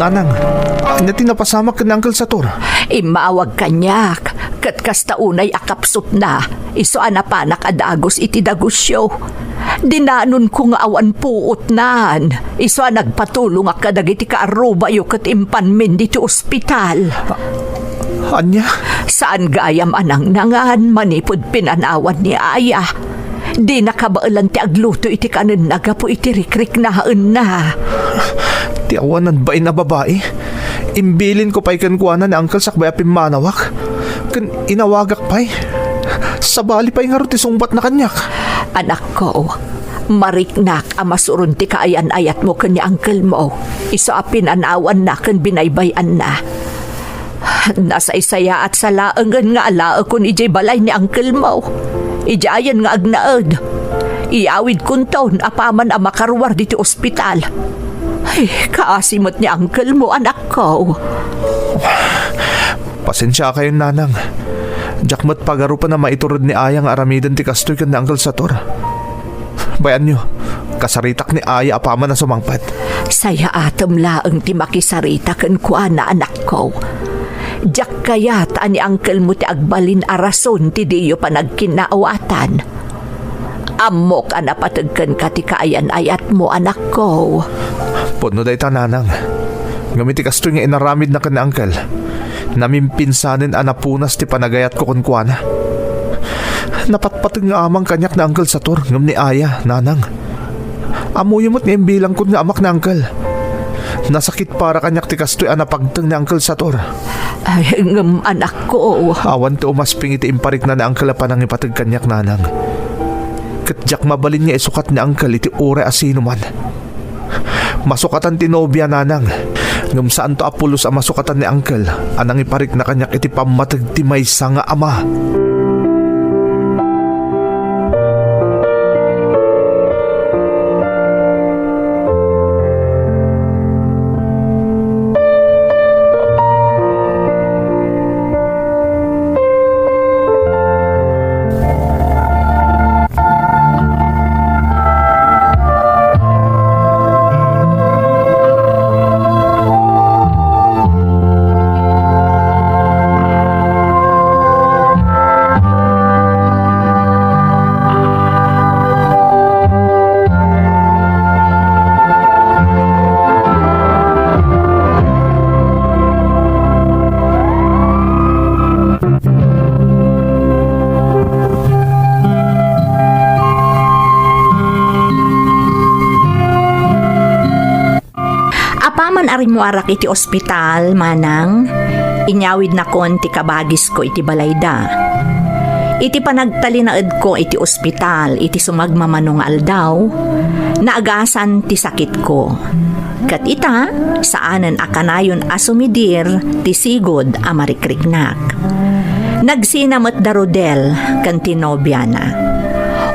Nanang, ania ti napasamak ken ni Uncle Sator? Immawag kaniak, ket kasta unay a kapsutna, isu a napanak a dagus iti dagusyo. Dinanonko nga awan puotnan, isu a nagpatulongak kadagiti kaarrubayo ket impanmin ditoy ospital. Ania? Saan gayam a nangnangan manipud pinanawan ni Aya. Dina kabaelan ti agluto iti kanenna gapu iti rikriknaenna. Ti awanan bain a babai. Imbilinko pay kenkuana ni Uncle sakbay a pimmanawak. Ken inawagak pay. Sabali pay ngarud ti sungbatna kaniak. Anakko, mariknak a masuron ti kaayan-ayatmo ken ni uncle mo. Isu a pinanawanna ken binaybay-anna. Nasaysayaat sa laengen nga alaekon idiay balay ni uncle mo. Idiayen nga agnaed. Iyawidkonton apaman a makaruar ditoy ospital. Ay, kaasi met ni uncle mo, anakko. Pasensiakayon, nanang. Diak met pagarupen a maitured ni Aya nga aramiden ti kastoy ken ni Uncle Sator. Bayanyo, kasaritak ni Aya apaman a sumangpet. Sayaatem laeng ti makisarita kenkuana, anakko. Diak kayat a ni uncle mo ti agbalin a rason ti diyo panagkinnaawatan. Ammok a napateg kenka ti kaayan-ayatmo, anakko. Pudno dayta, nanang. Ngem iti kastoy nga inaramidna ken ni uncle, namimpinsanen a napunas ti panagayatko kenkuana. Napatpateg nga amang kaniak ni Uncle Sator ngem ni Aya, nanang. Ammoyo met nga imbilangko nga amak ni uncle. Nasakit para kaniak ti kastoy a napagteng ni Uncle Sator. Ay, ngem anakko. Awan ti umasping iti imparikna ni uncle a panangipateg kaniak, nanang. Ket diak mabalin nga isukat ni uncle iti uray a sinoman. Masukatan ti nobia, nanang. Ngem saanto a pulos a masukatan ni uncle a nangiparikna kaniak iti pammateg ti maysa nga ama. Apaman a rimmuarak iti ospital, manang, inyawidnakon ti kabagisko iti balayda. Iti panagtalinaedko iti ospital iti sumagmamano nga aldaw, naagasan ti sakitko. Ket ita, saanen a kanayon a sumidir ti sigud a marikriknak. Nagsina met da Rodel ken ti nobiana.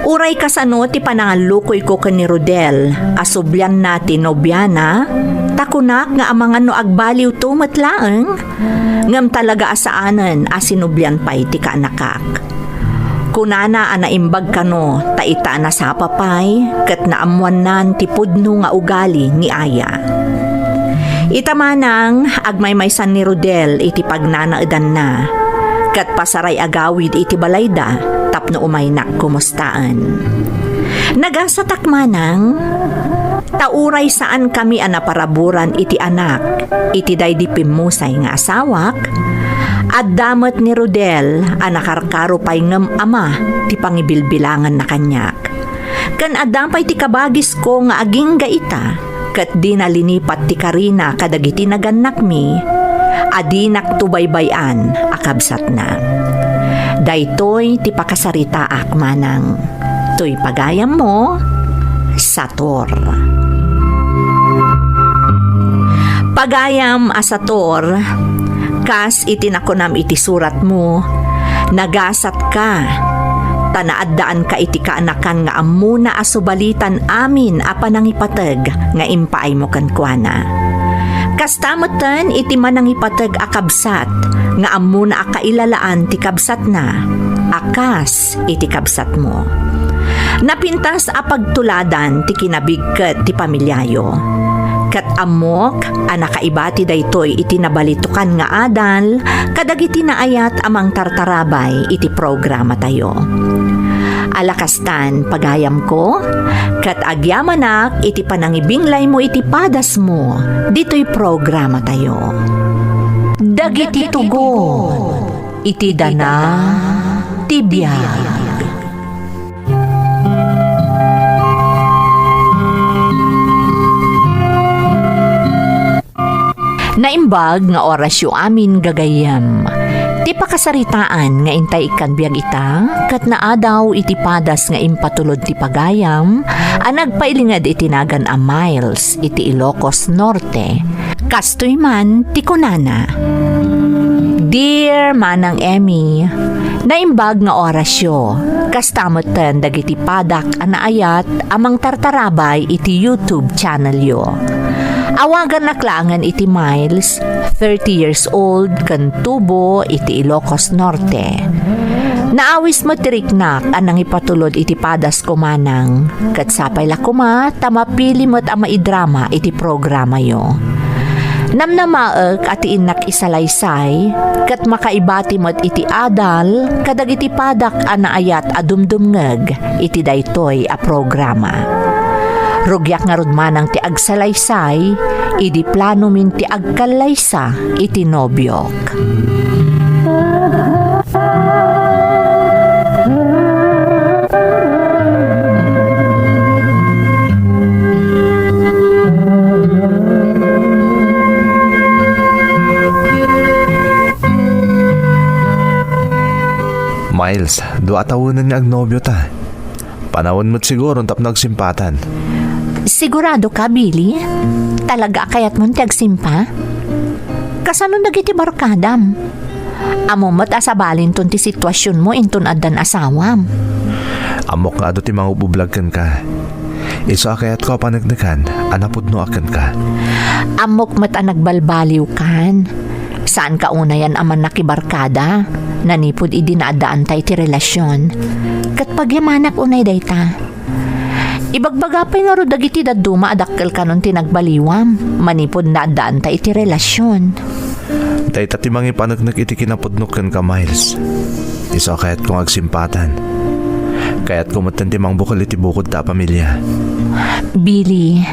Uray kasano ti panangallukoyko ken ni Rodel a sublianna ti nobiana, ta kunak nga amangan no agbaliwto met laeng, ngem talaga a saanen a sinublian pay ti kaanakak. Kunana a naimbag kano ta ita a nasapa pay ket naammoannan ti pudno nga ugali ni Aya. Ita manang, agmaymaysan ni Rodel iti pagnanaedanna, ket pasaray agawid iti balayda tapno umaynak kumustaen. Nagasatak manang, ta uray saankami a naparaburan iti anak iti daydi pimmusay nga asawak, adda met ni Rodel a nakarkaro pay ngem ama ti pangibilbilanganna kaniak. Ken adda pay ti kabagisko nga agingga ita, ket dina linipat ti karina kadagiti nagannakmi a dinakto baybay-an a kabsatna. Daytoy ti pakasaritaak manang. Toy pagayammo, Sator. Pagayam a Sator, kas iti nakunam iti suratmo, nagasatka, ta naaddaanka iti kaanakan nga ammona a subalitan amin a panangipateg nga impaaymo kenkuana. Kasta metten iti manangipateg a kabsat nga ammona a kailalaan ti kabsatna a kas iti kabsatmo. Napintas a pagtuladan ti kinabigket ti pamiliayo. Ket ammok a nakaibati daytoy iti nabalitokan nga adal kadagiti naayat a mangtartarabay iti programatayo. Ala kastan, pagayamko, ket agyamanak iti panangibinglaymo iti padasmo ditoy programatayo. Dagiti tugon iti dana ti biag. Naimbag nga orasyo amin, gagayyem. Ti pakasaritaan nga intay ikkan biag ita, ket naadaw iti padas nga impatulod ti pagayam a nagpailinged iti nagan a Miles iti Ilocos Norte. Kastoy man ti kunana, "Dear Manang Emmy, naimbag nga orasyo, kasta metten dagiti padak a naayat a mangtartarabay iti YouTube channelyo. Awagannak laengen iti Miles, thirty years old, ken tubo iti Ilocos Norte. Naawis met ti riknak a nangipatulod iti padasko, manang, ket sapay la koma ta mapili met a maidrama iti programayo. Namnamaek a ti innak isalaysay, ket makaibati met iti adal kadagiti padak a naayat a dumdumngeg iti daytoy a programa. Rugiak ngarud manang ti agsalaysay idi planomin ti agkallaysa iti nobiok." Miles, dua a tawenen nga agnobiota. Panawen met siguro tapno agsimpatan. Sigurado ka, Billy? Talaga a kayatmon ti agsimpa? Kasano dagiti barkadam? Ammom met a sabalinton ti situasionmo inton addan asawam. Ammok nga adu ti mangubublag kenka. Isu a kayatko a paneknekan a napudnoak kenka. Ammok met a nagbalbaliwkan. Saanka unayen a mannakibarkada, nanipud idi naaddaanta iti relasion. Ket pagyamanak unay dayta. Ibagbaga pay ngarud dagiti dadduma a dakkel kanon ti nagbaliwam, manipud naaddaanta iti relasion. Dayta ti mangipaneknek iti kinapudnok kenka, Miles. Isu a kayatko nga agsimpatan. Kayatko metten ti mangbukel iti bukodta a pamilia. Billy.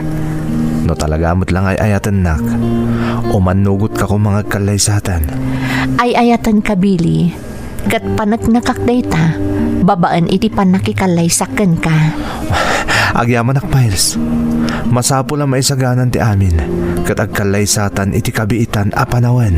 No talaga met la nga ay-ayatennak, umannugotka koma nga agkallaysatan. Ay-ayatenka, Billy. Ket paneknekak dayta babaen iti pannakikallaysak kenka. Agyamanak, Miles. Masapul a maisaganan ti amin, ket agkallaysatan iti kabiitan a panawen.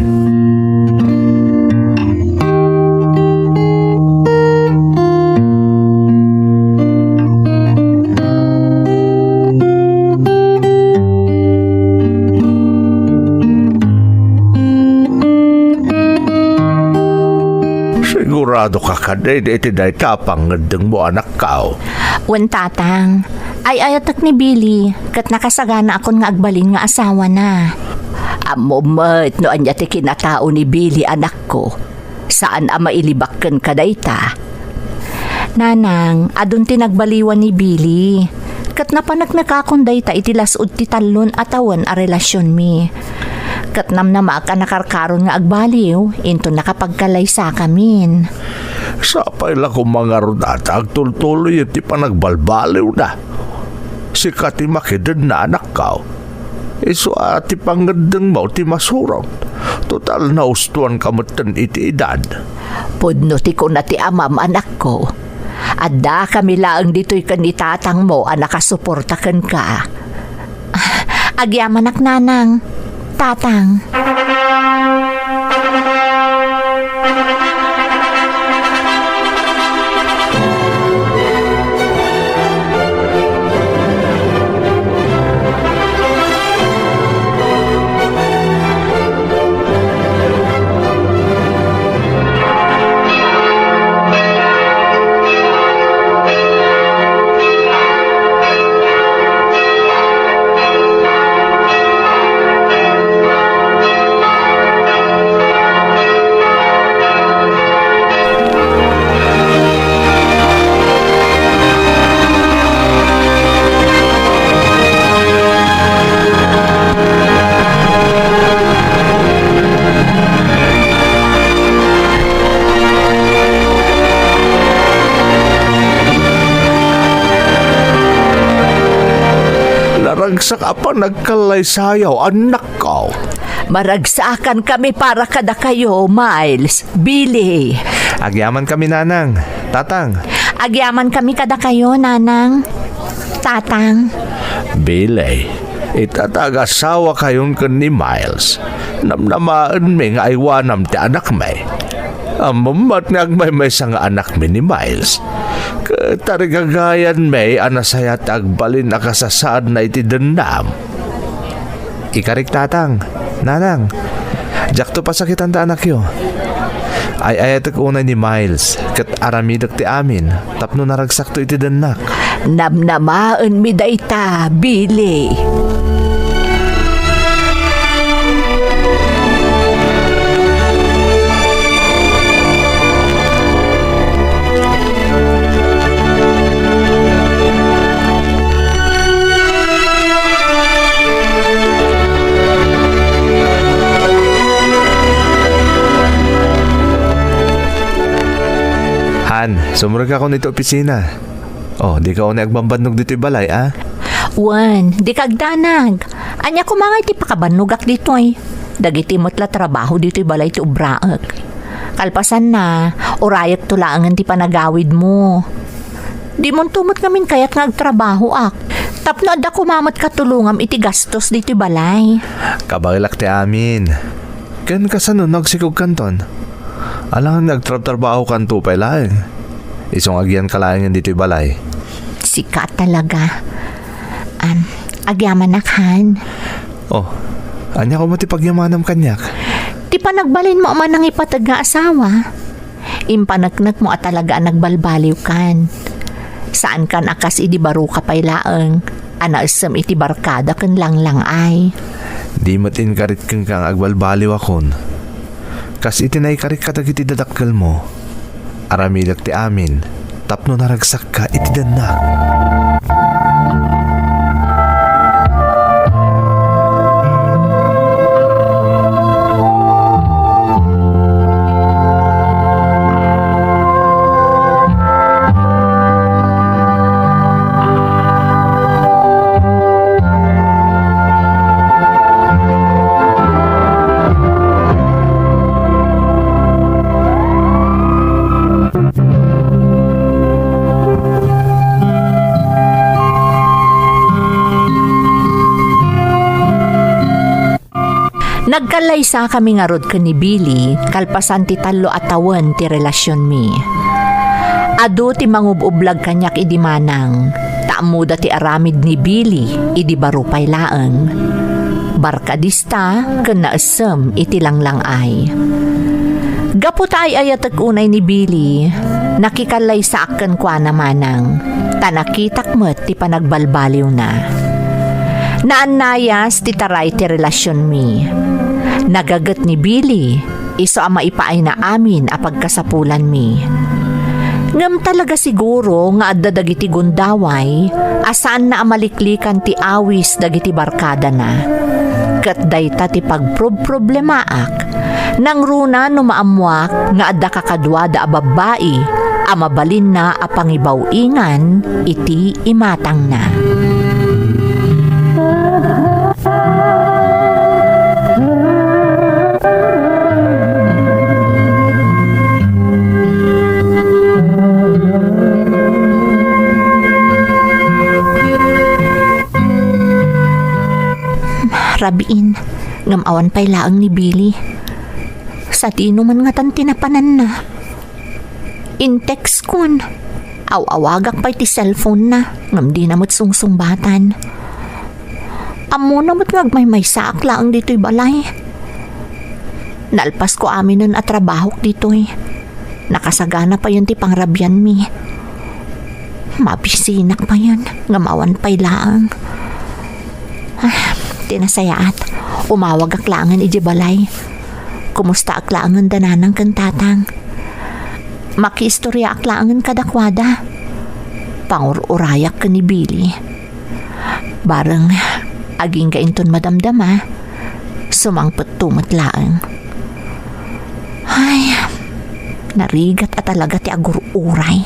Sigurado ka kadi iti dayta a pangngeddengmo, anakko? Wen, tatang. Ay-ayatek ni Billy, ket nakasaganaakon nga agbalin nga asawana. Ammom met no ania ti kinatao ni Billy, anakko. Saan a mailibak kenka dayta. Nanang, adun ti nagbaliwan ni Billy. Ket napaneknekakon dayta iti las-ud ti tallon a tawen a relasionmi. Ket namnamaak a nakarkaron nga agbaliw, inton nakapagkallaysakamin. Sapay la koma ngarud a ta agtultuloyen ti panagbalbaliwda. Sika ti makidenna, anakko. Isu a ti pangngeddengmo ti masurot. Total, naustoanka metten iti edad. Pudno ti kuna ti amam, anakko. Addakami laeng ditoy ken ni tatangmo a nakasuporta kenka. Agyamanak, nanang. Tatang. Ragsak a panagkallaysayaw, annakko. Maragsaakan kami para kadakayo, Miles, Billy. Agyaman kami, Nanang, Tatang. Agyaman kami kadakayo, Nanang, Tatang. Billy, ita ta agasawakayon ken ni Miles, namnamaenmi nga aywanam ti anakmi. Ammom met nga agmaymaysa nga anakmi ni Miles. Ket tarigagayanmi a nasayaat ti agbalin a kasasaadna iti dennam. Ikarik, Tatang, Nanang, diakto pasakitan ta anakyo. Ay-ayatek unay ni Miles, ket aramidek ti amin tapno naragsakto iti dennak. Namnamaenmi dayta, Billy. Han, sumrekakon iti opisina. Oh, dika unay agbambannog ditoy balay, a? Wen, dika agdanag. Ania koma nga iti pakabannogak ditoy? Dagiti met la trabaho ditoy balay ti obraek. Kalpasanna, urayekto laengen ti panagawidmo. Dimonto met ngamin kayat nga agtrabahoak. Tapno adda koma met katulongam iti gastos ditoy balay. Kabaelak ti amin. Ken kasano no agsikogkanton? Alangan nga agtrabtrabahokanto pay laeng. Isu nga agyanka laengen ditoy balay. Sika talaga. Am, agyamanak, han. Oh, ania koma ti pagyamanam kaniak? Ti panagbalinmo a manangipateg nga asawa. Impaneknekmo a talaga a nagbalbaliwkan. Saankan a kas idi baroka pay laeng a naessem iti barkada ken langlang-ay. Di met inkarit kenka nga agbalbaliwakon. Kas iti naikarik kadagiti dadakkelmo, aramidek ti amin tapno naragsakka iti dennak. Nagkallaysakami ngarud ken ni Billy kalpasan ti tallo a tawen ti relasionmi. Adu ti mangub-ublag kaniak idi manang, ta ammoda ti aramid ni Billy idi baro pay laeng. Barkadista ken naessem iti langlang-ay. Gapu ta ay-ayatek unay ni Billy, nakikallaysakon kenkuana manang, ta nakitak met ti panagbalbaliwna. Naannayas ti taray ti relasionmi. Nagaget ni Billy, isu a maipaayna amin a pagkasapulanmi. Ngem talaga siguro nga adda dagiti gundaway a saanna a maliklikan ti awis dagiti barkadana. Ket dayta ti pagprobproblemaak, nangruna no maammoak nga adda kakaduada a babbai a mabalinna a pangibaw-ingan iti imatangna. Rabiin, ngem awan pay laeng ni Billy. Sadino man ngatan ti napananna? Intextkon. Aw-awagak pay ti cellphone-na, ngem dina met sungsungbatan. Ammona met nga agmaymaysaak laeng ditoy balay. Nalpasko aminen a trabahok ditoy. Nakasagana payen ti pangrabianmi. Mabisinak payen, ngem awan pay laeng. Ah, ti nasayaat, umawagak laengen idiay balay. Kumustaak laengen da nanang ken tatang. Makiistoriaak laengen kadakuada. Pangur-urayak ken ni Billy. Bareng, agingga inton madamdama, sumangpetto met laeng. Ay, narigat a talaga ti agur-uray.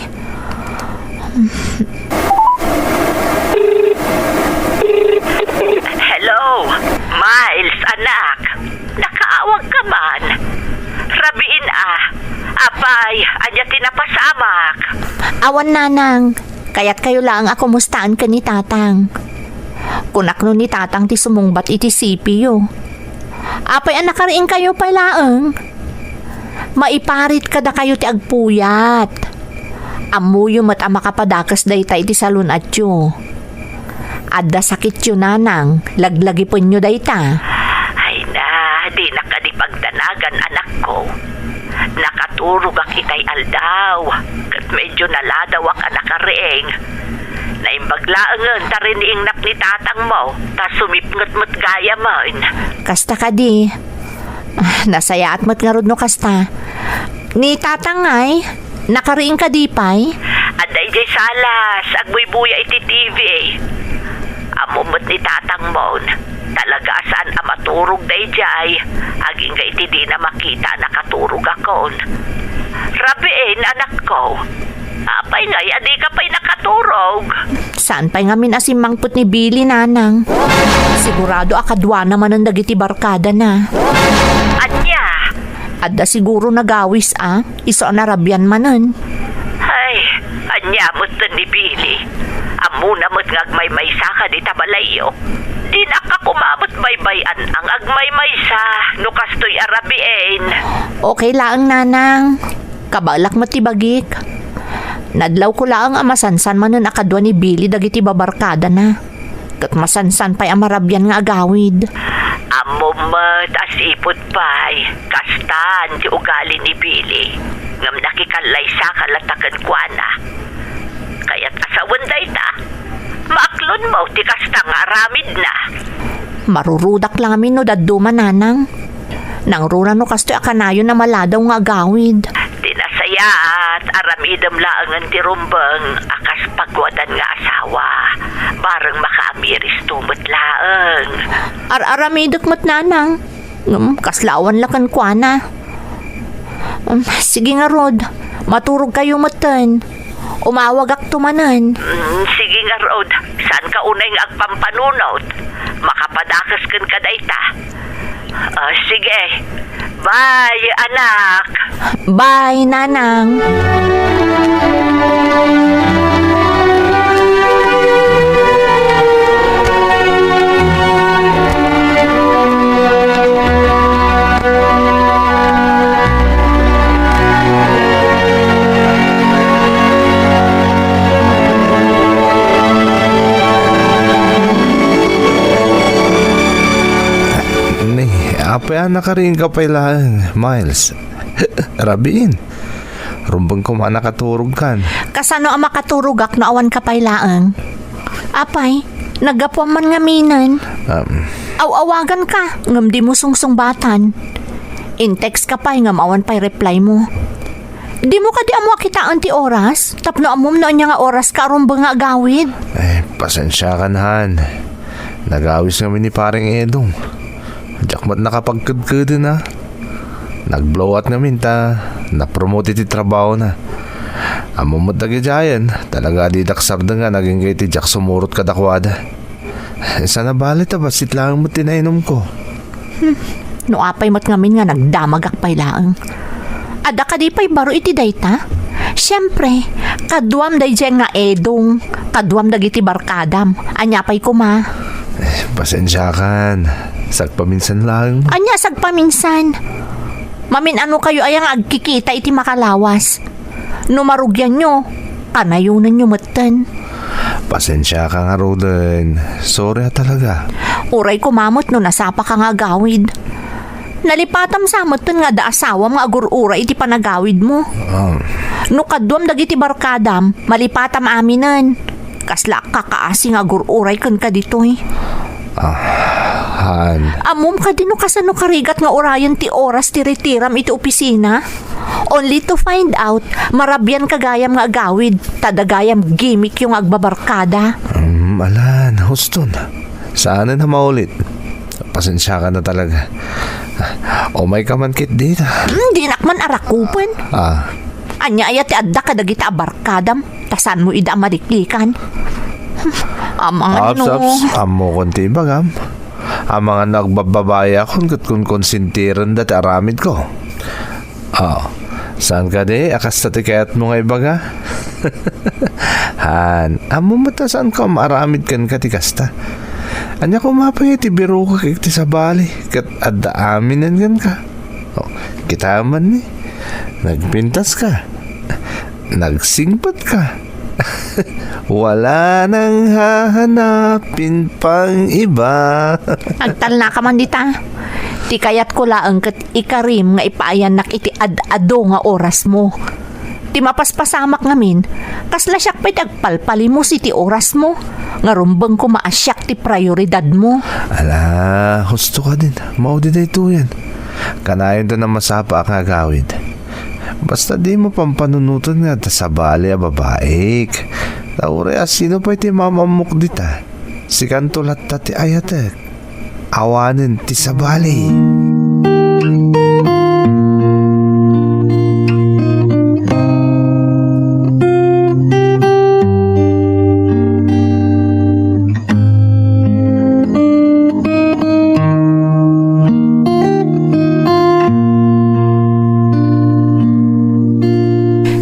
Napasamak. Awan, nanang. Kayatkayo laeng a kumustaan ken ni tatang. Kunak no ni tatang ti sumungbat iti sipiyo. Apay a nakariingkayo pay laeng? Maiparit kadakayo ti agpuyat. Ammoyo met a makapadakes dayta iti salun-atyo. Adda sakityo, nanang, laglagipenyo dayta. Ay na, dinak kadi pagdanagan, anakko. Nakaturogak itay aldaw, ket medyo naladawak a nakariing. Naimbag laengen ta riniingnak ni tatangmo, ta sumipnget met gayamen. Kasta kadi. Ah, nasayaat met ngarud no kasta. Ni tatang ngay, nakariing kadi pay? Adda idiay salas, agbuybuya iti T V. Ammom met ni tatangmon, talaga a saan a maturog daydiay, agingga iti dina makita a nakaturogakon. Rabiin, anakko. Apay ngay a dika pay nakaturog? Saan pay ngamin a simmangpet ni Billy, nanang? Sigurado a kaduana manen dagiti barkadana. Ania? Adda siguro nagawis a, isu a narabian manen. Ay, ania metten ni Billy? Ammona met nga agmaymaysa ka dita balayyo. Dinakka koma met baybay-an nga agmaymaysa no kastoy a rabiin. Okay laeng, nanang. Kabaelak met ti bagik. Nadlawko laeng a masansan manen a kadua ni Billy dagiti babarkadana. Ket masansan pay a marabian nga agawid. Ammom met a sipud pay, kastan ti ugali ni Billy, ngem nakikallaysaka latta kenkuana. Kayat a sawen dayta, maaklonmo ti kasta nga aramidna. Marurudak la ngamin no dadduma, nanang. Nangruna no kastoy a kanayon a maladaw nga agawid. Ti nasayaat, aramidem laengen ti rumbeng a kas paguadan nga asawa. Bareng makaamiristo met laeng. Ar-aramidek met, nanang. Ngem, kasla awan la kenkuana. Um, sige ngarud, maturogkayo metten. Umawagakto manen. Mm, sige ngarud, saanka unay nga agpampanunot. Makapadakes kenka dayta. Ah, sige. Bye, anak. Bye, nanang. Ni, apay a nakariingka pay laeng, Miles? Rabiin. Rumbeng koma a nakaturogkan. Kasano a makaturogak no awanka pay laeng? Apay, naggapuam man ngaminen. Um. Aw-awaganka, ngem dimo sungsungbatan. In-textka pay, ngem awan pay reply mo. Dimo kadi ammo a kitaen ti oras? Tapno ammom no ania nga oraska a rumbeng nga agawid? Eh, pasensiakan, han. Nagawis ngamin ni Pareng Edong. Diak met nakapagkedkeden a. Nag-blowout ngamin ta napromote iti trabahona. Ammom met dagidiayen, talaga a didak sardengan agingga iti diak sumurot kadakuada. Saan a bale ta bassit laeng met ti nainumko. Hmm. No apay met ngamin nga nagdamagak pay laeng. Adda kadi pay baro iti dayta? Siempre, kaduam daydiay nga Edong, kaduam dagiti barkadam. Ania pay koma? Eh, pasensiakan. Sagpaminsan laeng. Ania sagpaminsan? Mamin-anokayo aya nga agkikita iti makalawas? No marugianyo, kanayonenyo metten. Pasensiaka ngaruden. Sorry a talaga. Uray koma met no nasapaka nga agawid. Nalipatam sa metten nga adda asawam nga agur-uray iti panagawidmo. Ah. No kaduam dagiti barkadam, malipatam aminen. Kasla kakaasi nga agur-uray kenka ditoy. Ah, han. Ammom kadi no kasano karigat nga urayen ti oras ti retiram iti opisina? Only to find out, marabian ka gayam nga agawid, ta adda gayam gimmickyo nga agbabarkada. Mm, alan, huston. Saanen a maulit. Pasensiakan a talaga. Umayka man ketdi. Hmm, dinak man arakupen. Ah. Ania aya ti adda kadagita a barkadam, ta saanmo ida a maliklikan? Amangan no. Aps, aps, ammokon ti ibagam. Amangan no agbabbabaeakon ket konkonsentirenda ti aramidko. Ah, Saan kadi a kasta ti kayatmo nga ibaga? Han, ammom met a saanko a maaramid kenka ti kasta. Ania koma pay ti birokak iti sabali ket adda aminen kenka? O, kitaem man ni, nagpintaska, nagsingpetka. Wala nang hahanapin pang iba. Agtalnaka man dita. Ti kayatko laeng ket ikarim nga ipaayannak iti ad-adu nga orasmo. Ti mapaspasamak ngamin, kasla siak pay ti agpalpalimos iti orasmo. Nga rumbeng koma a siak ti prioridadmo. Ala, husto kadin. Maudi daytoyen. Kanayonto a masapaak nga agawid. Basta dimo pampanunoten nga adda sabali a babaik. Ta uray a sino pay ti mamammok dita, sikanto latta ti ayatek. Awanen ti sabali.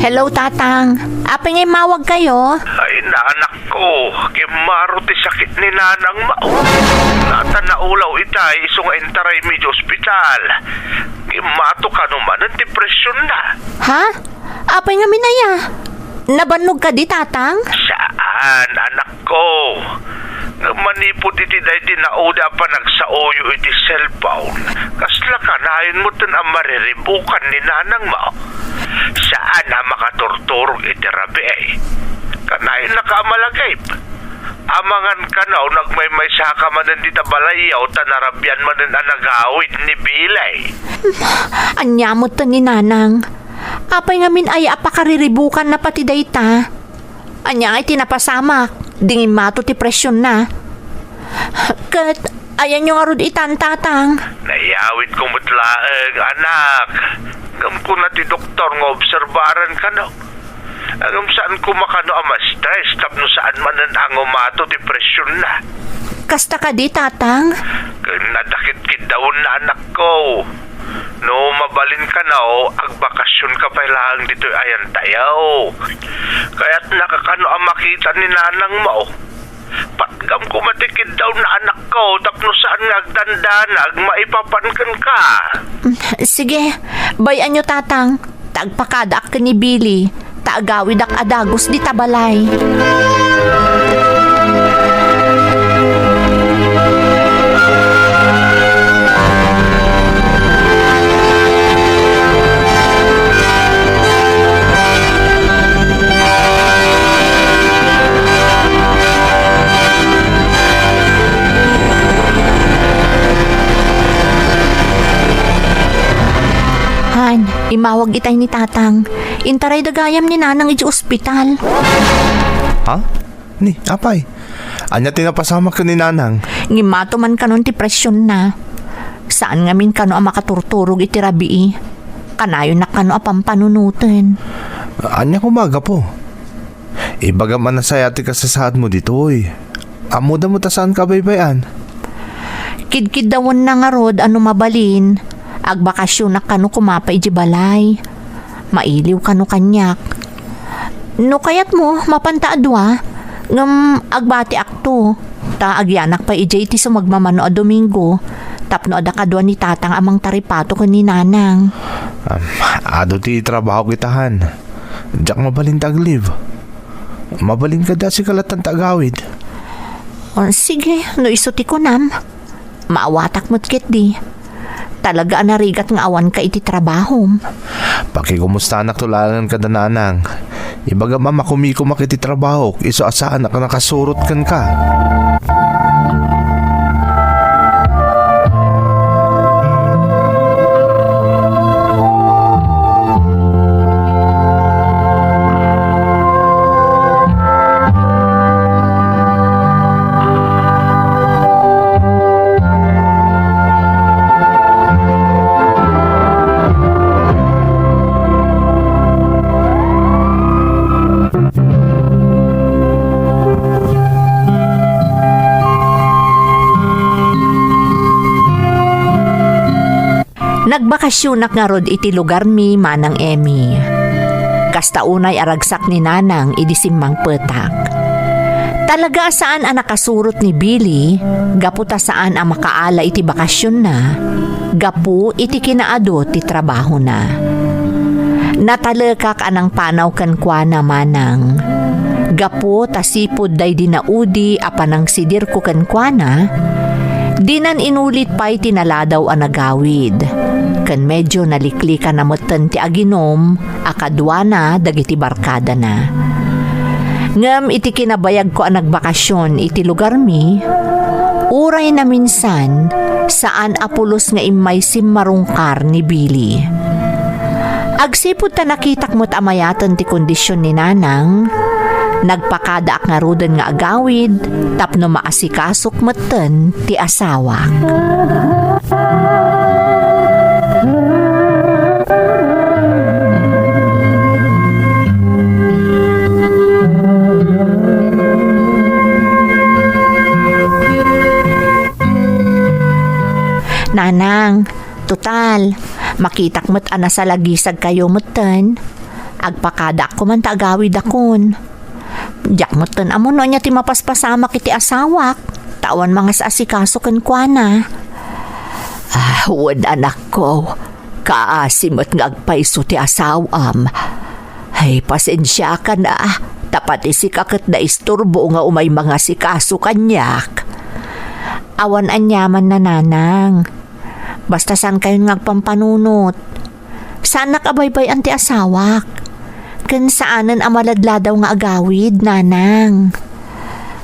Hello, Tatang. Apay nga immawagkayo? Ay, naanak ko, gimmaro ti sakit ni Nanang Mao. Nata naulaw itay isu nga intaraymi iti ospital. Gimmato kano manen ti presyonna. Ha? Apay ngamin aya? Nabannog kadi, Tatang? Saan, anak ko. Ngem manipud iti daydi naudi a panagsaoyo iti cellphone, kasla kanayon metten a mariribukan ni Nanang Mao. Saan a makaturturog iti rabii. Kanayonnaka a malagip. Amangan kano, nagmaymaysaka manen dita balayyo ta narabian manen a nagawid ni Billy. Ania metten ni Nanang? Apay ngamin aya a pakariribukanna pati dayta? Ania ngay ti napasamak? Di ngimmato ti presyonna. Ket ayanyo ngarud itan, Tatang? Nayawidko met laeng, anak. Ngem kuna ti doktor nga obserbaran kano. Ngem saan koma kano a ma-stress tapno saan manen a ngumato ti presyonna. Kasta kadi, Tatang? Ken nadakit kiddawenna, anakko. No mabalin kano, agbakasionka pay laeng ditoy ayantayo. Kayatnaka kano a makita ni Nanang Mao. Patgam koma ti kiddawna, anakko, tapno saan nga agdandanag maipapan kenka. Mm, sige, bay-anyo, Tatang. Ta agpakadaak ken ni Billy, ta agawidak a dagus dita balay. Han, immawag itay ni Tatang. Intarayda gayam ni Nanang idiay ospital. Ha? Ni, apay? Ania ti napasamak ken ni Nanang? Ngimmato man kanon ti presyonna. Saan ngamin kano a makaturturog iti rabii. Kanayonnak kano a pampanunoten. Ania koma, gapu? Ibagam a nasayaat ti kasasaadmo ditoy. Ammoda met a saanka a baybay-an. Kidkiddawenna ngarud a no mabalin, agbakasionak kano koma pay idiay balay. Mailiw kano kaniak. No kayatmo, mapanta a dua, ngem agbatiakto. Ta agyanak pay idiay ti sumagmamano a Domingo, tapno adda kadua ni Tatang a mangtaripato ken ni Nanang. Am, adu ti trabahok ita, Han. Diak mabalin ti ag-leave. Mabalin kadi a sika latta ti agawid? O, sige, no isu ti kunam. Maawatak met ketdi. Talaga a narigat nga awanka iti trabahom. Pakikumustanakto laengen kada Nanang. Ibagam a makumikomak iti trabahok, isu a saanak a nakasurot kenka. Nagbakasionak ngarud iti lugarmi, Manang Emmy. Kasta unay a ragsak ni Nanang idi simmangpetak. Talaga a saan a nakasurot ni Billy, gapu ta saan a makaala iti bakasionna, gapu iti kinaadu ti trabahona. Natalekak a nangpanaw kenkuana, Manang. Gapu ta sipud daydi naudi a panangsidirko kenkuana, dinan inulit pay ti naladaw a nagawid. Ken medio naliklikana metten ti aginum a kaduana dagiti barkadana. Ngem iti kinabayagko a nagbakasion iti lugarmi, uray naminsan, saan a pulos nga immay simmarungkar ni Billy. Agsipud ta nakitak met a mayaten ti kondision ni Nanang, nagpakadaak ngaruden nga agawid tapno maasikasok metten ti asawak. Nanang, total, makitak met a nasalagisagkayo metten. Agpakadaak koma ta agawidakon. Diak metten ammo no ania ti mapaspasamak iti asawak, ta awan mangas-asikaso kenkuana. Ah, wen, anakko, kaasi met nga agpayso ti asawam. Ay, pasensiakan a, ta pati sika ket naisturbo nga umay mangasikaso kaniak. Awan aniaman, Nanang. Basta saankayon nga agpampanunot. Saannak a baybay-an ti asawak. Ken saanen a maladladaw nga agawid, Nanang.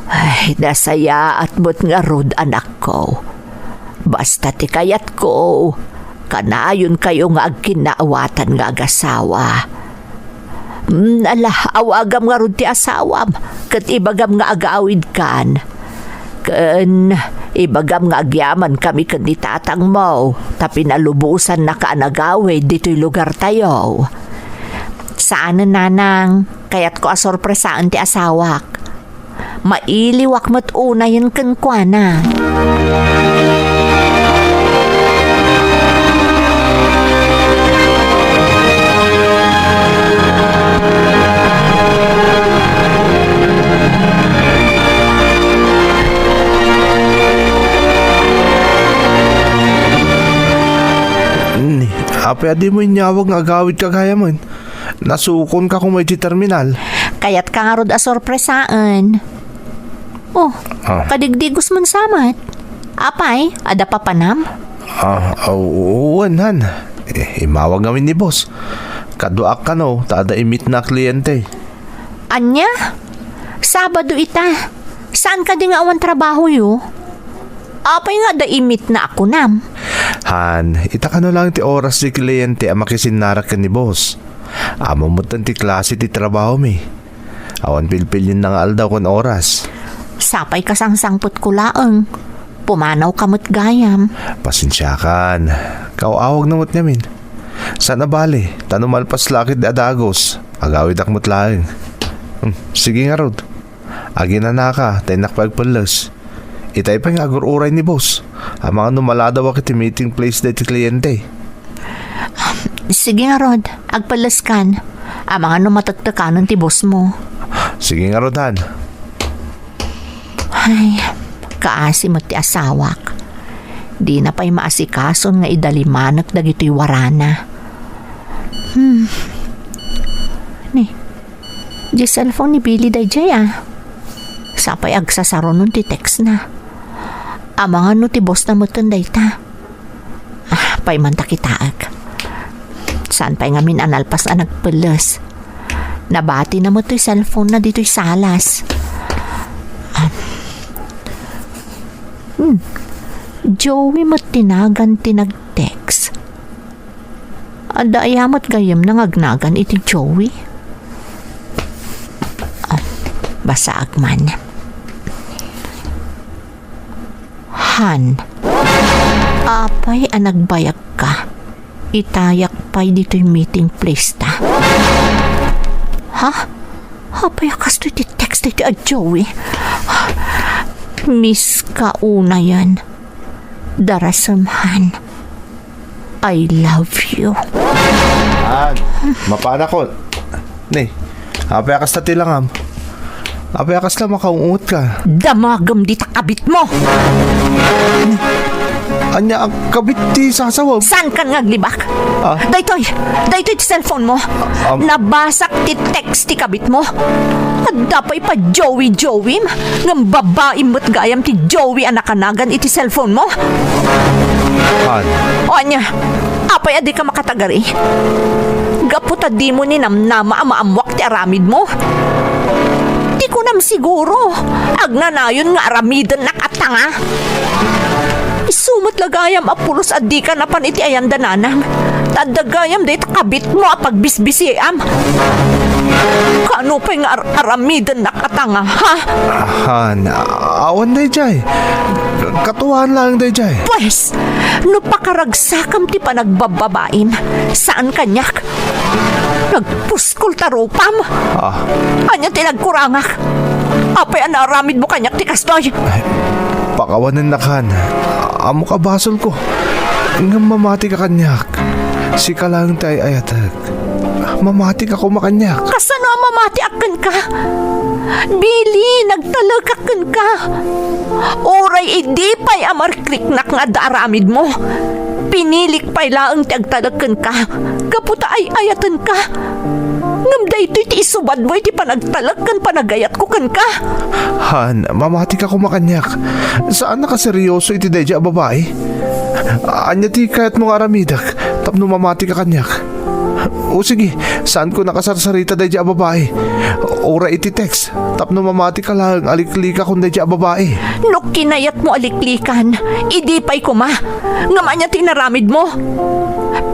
Ay, nasayaat met ngarud, anakko. Basta ti kayatko, kanayonkayo nga agkinnaawatan nga agasawa. Mm, ala, awagam ngarud ti asawam, ket ibagam nga agawidkan. Ken ibagam nga agyamankami ken ni tatangmo, ta pinalubosannaka a nagawid ditoy lugartayo. Saanen, Nanang, kayatko a sorpresaen ti asawak. Mailiwak met unayen kenkuana. Ni, apay a dimo inyawag nga agawidka gayamen? Nasukonka koma iti terminal. Kayatka ngarud a sorpresaen. Oh, ah. Kadigdigos man sa met. Apay, adda papanam? Ah, aw, wen, han. Eh, immawag ngamin ni boss. Kaduaak kano, ta adda i-meet na a kliyente. Ania? Sabado ita. Saan kadi nga awan trabahoyo? Apay nga adda i-meet na a kunam? Han, ita kano lang ti oras ti kliyente a makisinnarak ken ni boss. Ammom metten ti klase ti trabahomi. Awan pilpilienna nga aldaw ken oras. Sapay kasangsangpetko laeng. Pumanawka met gayam. Pasensiakan. Kaaw-awagna met ngamin. Saan a bale, ta no malpas la ket di a dagus, agawidak met laeng. Hmm, sige ngarud. Aginanaka, ta innak pay agpelles. Itay pay nga agur-uray ni boss. Amangan no maladaw iti meeting place daytoy kliyente. Sige ngarud, agpelleskan. Amangan no matektekanen ti boss mo. Sige ngarud, han. Ay, kaasi met ti asawak. Dina pay maasikason nga idalimanek dagitoy warana. Hmm. Ni, di cellphone ni Billy daydiay, ah. Sapay agsasarunon ti text na. Amangan no ti boss na metten dayta. Ah, pay man ta kitaek. Saan pay ngamin a nalpas a nagpelles? Nabati na met toy cellphone na ditoy salas. Ah. Hmm. Joey met ti nagan ti nag-text. Adda aya met gayyemna nga agnagan iti Joey? Ah, basaek man. Han, apay a nagbayagka? Itayak pay ditoy meeting place ta. Ha? Apay a kastoy ti text daytoy a Joey? Miss ka unayen. Darasem, han. I love you. An, mapanakon. Ni, apay a kasta ti langam? Apay a kasla makaungot ka? Damagem dita kabit mo. Ania a kabit ti sasawem? Saan kan nga aglibak? Ah? Daytoy, daytoy ti cellphone mo. Am- Nabasak ti text ti kabit mo. Adda pay pa Joey-Joey, ngem babaim met gayam ti Joey a nakanagan iti cellphone mo. Han. O ania, apay a dika makatagari? Gapu ta dimo ninamnama a maammoak ti aramidmo. Ti kunam siguro, agnanayon nga aramidennak a tanga. Isu met la gayam a pulos a dika napan iti ayan da nanang. Ta adda gayam dayta kabitmo a pagbisbisiam. Kaano pay nga ar-, aramidennak a tanga, ha? Han, awan dayjay. Katuan laeng dayjay. Pues, no pakaragsakam ti panagbababaim, saan kaniak? Nagpuskol ta rupam? Ah. Ania ti nagkurangak? Apay a naaramidmo kaniak ti kastoy? Ay, pakawanennak, Han. Ammok a basolko. Ngem mamatika kaniak. Sika laeng ti ay-ayatek. Mamatika koma kaniak. Kasano a mamatiak kenka? Billy, nagtalekak kenka. Uray idi pay a mariknak nga adda aramidmo, pinilik pay laeng ti agtalek kenka, gapu ta ay-ayatenka. Ngem daytoy ti isubadmo iti panagtalek ken panagayatko kenka. Han, mamatika koma kaniak. Saan a kaseryoso iti daydiay a babai. Ania ti kayatmo nga aramidek tapno mamatika kaniak? O sige, saanko a kasarsarita daydiay a babai. Uray iti text, tapno mamatika laeng a liklikakon daydiay a babai. No kinayatmo a liklikan, idi pay koma. Ngem ania ti inaramidmo?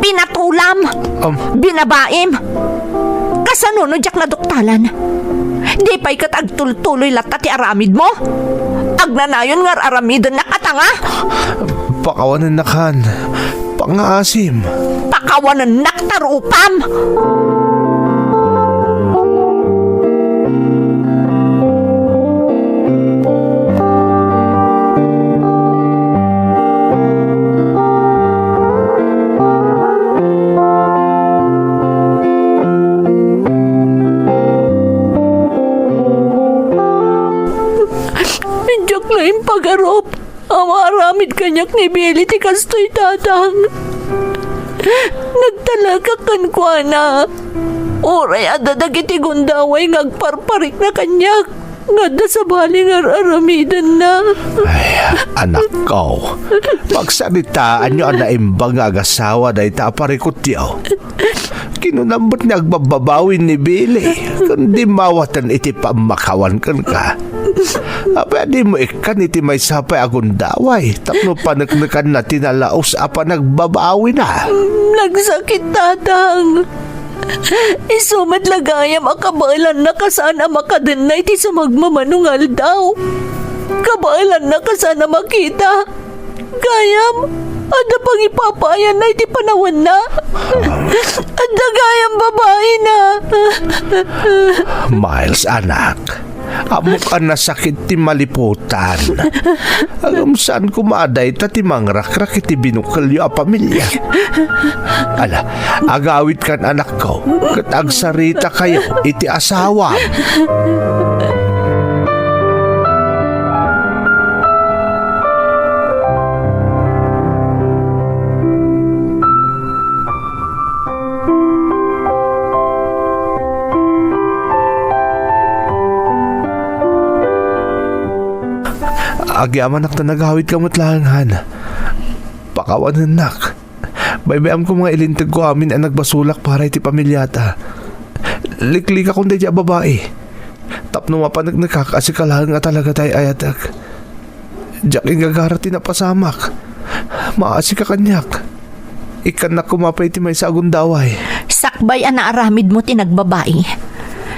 Pinatulam! Am. Binabaim! Kasano no diak naduktalan? Di pay ket agtultuloy latta ti aramidmo? Agnanayon nga ar-aramidennak a tanga? Pakawanennak, Han. Pangngaasim. Pakawanennak ta rupam! Diak la impagarup a maaramid kaniak ni Billy ti kastoy, Tatang. Nagtalekak kenkuana. Uray adda dagiti gundaway nga agparparikna kaniak nga adda sabali nga ar-aramidenna. Ay, anakko, pagsaritaanyo a naimbag nga agasawa dayta a parikutyo. Kinunam met ni agbabbabawi ni Billy, ken dimmawaten iti pammakawan kenka. Apay a dimo ikkan iti maysa pay a gundaway tapno paneknekanna ti nalaus a panagbabawina? Nagsakit, Tatang. Isu met la gayam a kabaelannaka saan a makadenna iti sumagmamano nga aldaw. Kabaelannaka saan a makita. Gayam, adda pangipapaayanna iti panawenna. Adda gayam babaina. Miles, anak, ammok a nasakit ti maliputan. Ngem saan koma a dayta ti mangrakrak iti binukelyo a pamilia. Ala, agawidkan, anakko, ket agsaritakayo iti asawam. Agyamanak ta nagawidka met laeng, Han. Pakawanennak. Baybay-amko nga ilintegko amin a nagbasolak para iti pamiliata. Liklikakon daydiay a babai. Tapno mapaneknekak a sika laeng a talaga ti ay-ayatek. Diak inggagara ti napasamak. Maasika kaniak. Ikkannak koma pay ti maysa a gundaway. Sakbay a naaramidmo ti nagbabai,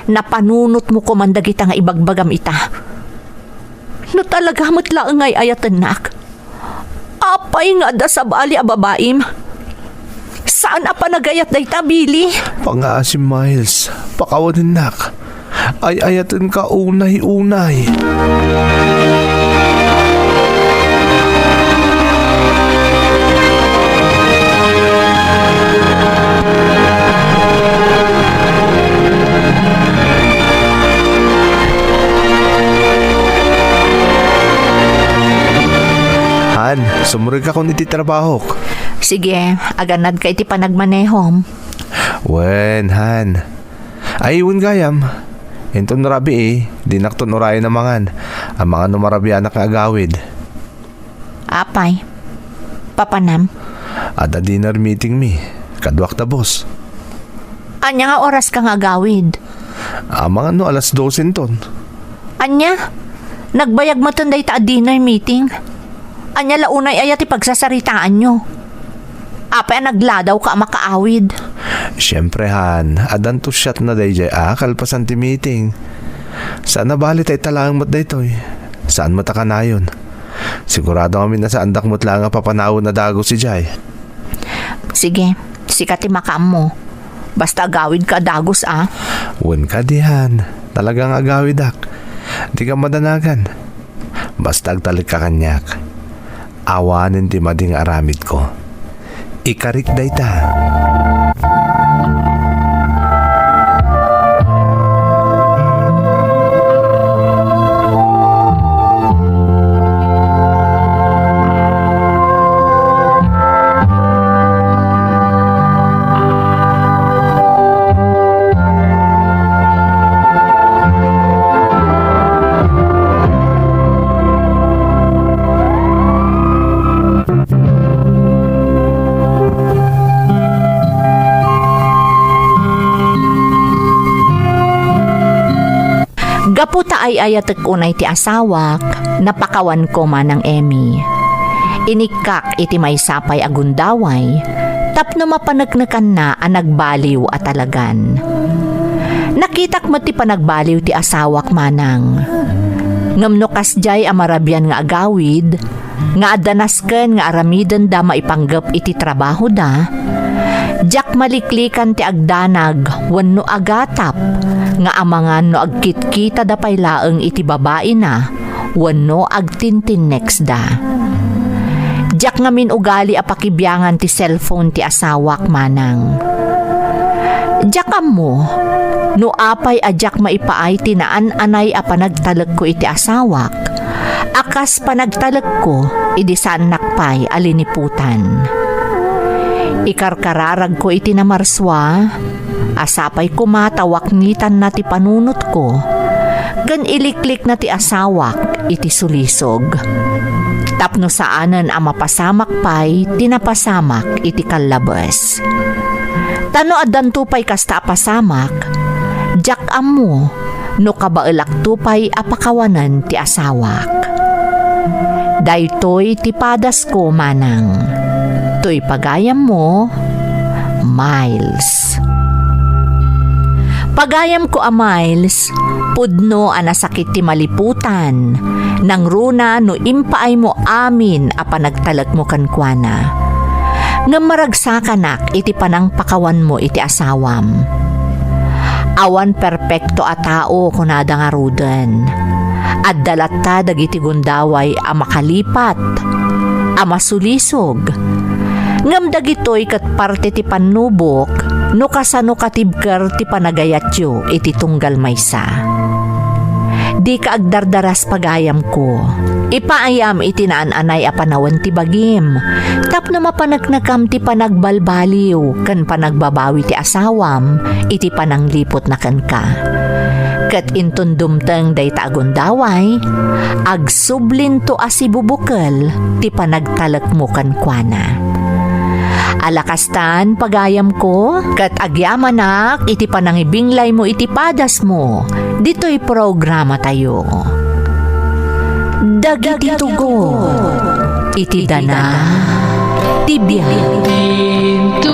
napanunotmo koman dagita nga ibagbagam ita. No talaga met laeng nga ay-ayatennak, apay nga adda sabali a babaim? Saan a panagayat dayta, Billy. Pangngaasim, Miles. Pakawanennak. Ay-ayatenka unay-unay. An, sumrekakon iti trabahok. Sige, aganadka iti panagmanehom. Wen, han. Ay, wen gayam. Inton rabii, dinakton urayen a mangan. Amangan no marabianak nga agawid. Apay, papanam? Adda dinner meeting mi. Kaduak ta, boss. Ania nga oraska nga agawid? Amangan no alas dose inton. Ania? Nagbayag metten dayta a dinner meeting? Ania la unay aya ti pagsasaritaanyo? Apay a nagladawka a makaawid? Siempre, han, addanto siatna daydiay a kalpasan ti meeting. Saan a bale ta ita laeng met daytoy. Saan met a kanayon. Sigurado ngamin a saandak met laeng a papanawen a dagus idiay. Sige, sika ti makaammo. Basta agawidka a dagus, a. Wen kadi, han. Talaga nga agawidak. Dika madanagan. Basta agtalekka kaniak. Awanen ti madi nga aramidko. Ikarik dayta. Gapu ta ay-ayatek unay ti asawak, napakawanko manang Emmy. Inikkak iti maysa pay a gundaway tapno mapaneknekanna a nagbaliw a talagan. Nakitak met ti panagbaliw ti asawak manang. Ngem no kasdiay a marabian nga agawid, nga adda nasken nga aramidenda maipanggep iti trabahoda, diak maliklikan ti agdanag wenno agatap nga amangan no agkitkitada pay laeng iti babaina wenno agtintinneksda. Diak ngamin ugali a pakibiangan ti cellphone ti asawak manang. Diak ammo no apay a diak maipaay ti naan-anay a panagtalekko iti asawak, a kas panagtalekko idi saannak pay a liniputan. Ikarkararagko iti namarsua, a sapay koma ta waknitanna ti panunotko, ken iliklikna ti asawak iti sulisog. Tapno saanen a mapasamak pay ti napasamak iti kallabes. Ta no addanto pay kasta a pasamak, diak ammo no kabaelakto pay a pakawanen ti asawak. Daytoy ti padasko manang. Toy pagayammo, Miles. Pagayamko a Miles, pudno a nasakit ti maliputan, nangruna no impaaymo amin a panagtalekmo kenkuana. Ngem maragsakanak iti panangpakawanmo iti asawam. Awan perpekto a tao, kunada ngaruden. Adda latta dagiti gundaway a makalipat, a masulisog. Ngem dagitoy ket parte ti pannubok no kasano katibker ti panagayatyo iti tunggal maysa. Dika agdardaras, pagayamko. Ipaayam iti naan-anay a panawen ti bagim, tapno mapaneknekam ti panagbalbaliw ken panagbabawi ti asawam iti panangliputna kenka. Ket inton dumteng dayta a gundaway, agsublinto a sibubukel ti panagtalekmo kenkuana. Ala kastan, pagayamko, ket agyamanak iti panangibinglaymo iti padasmo ditoy programatayo. Dagiti tugot iti dana ti biag.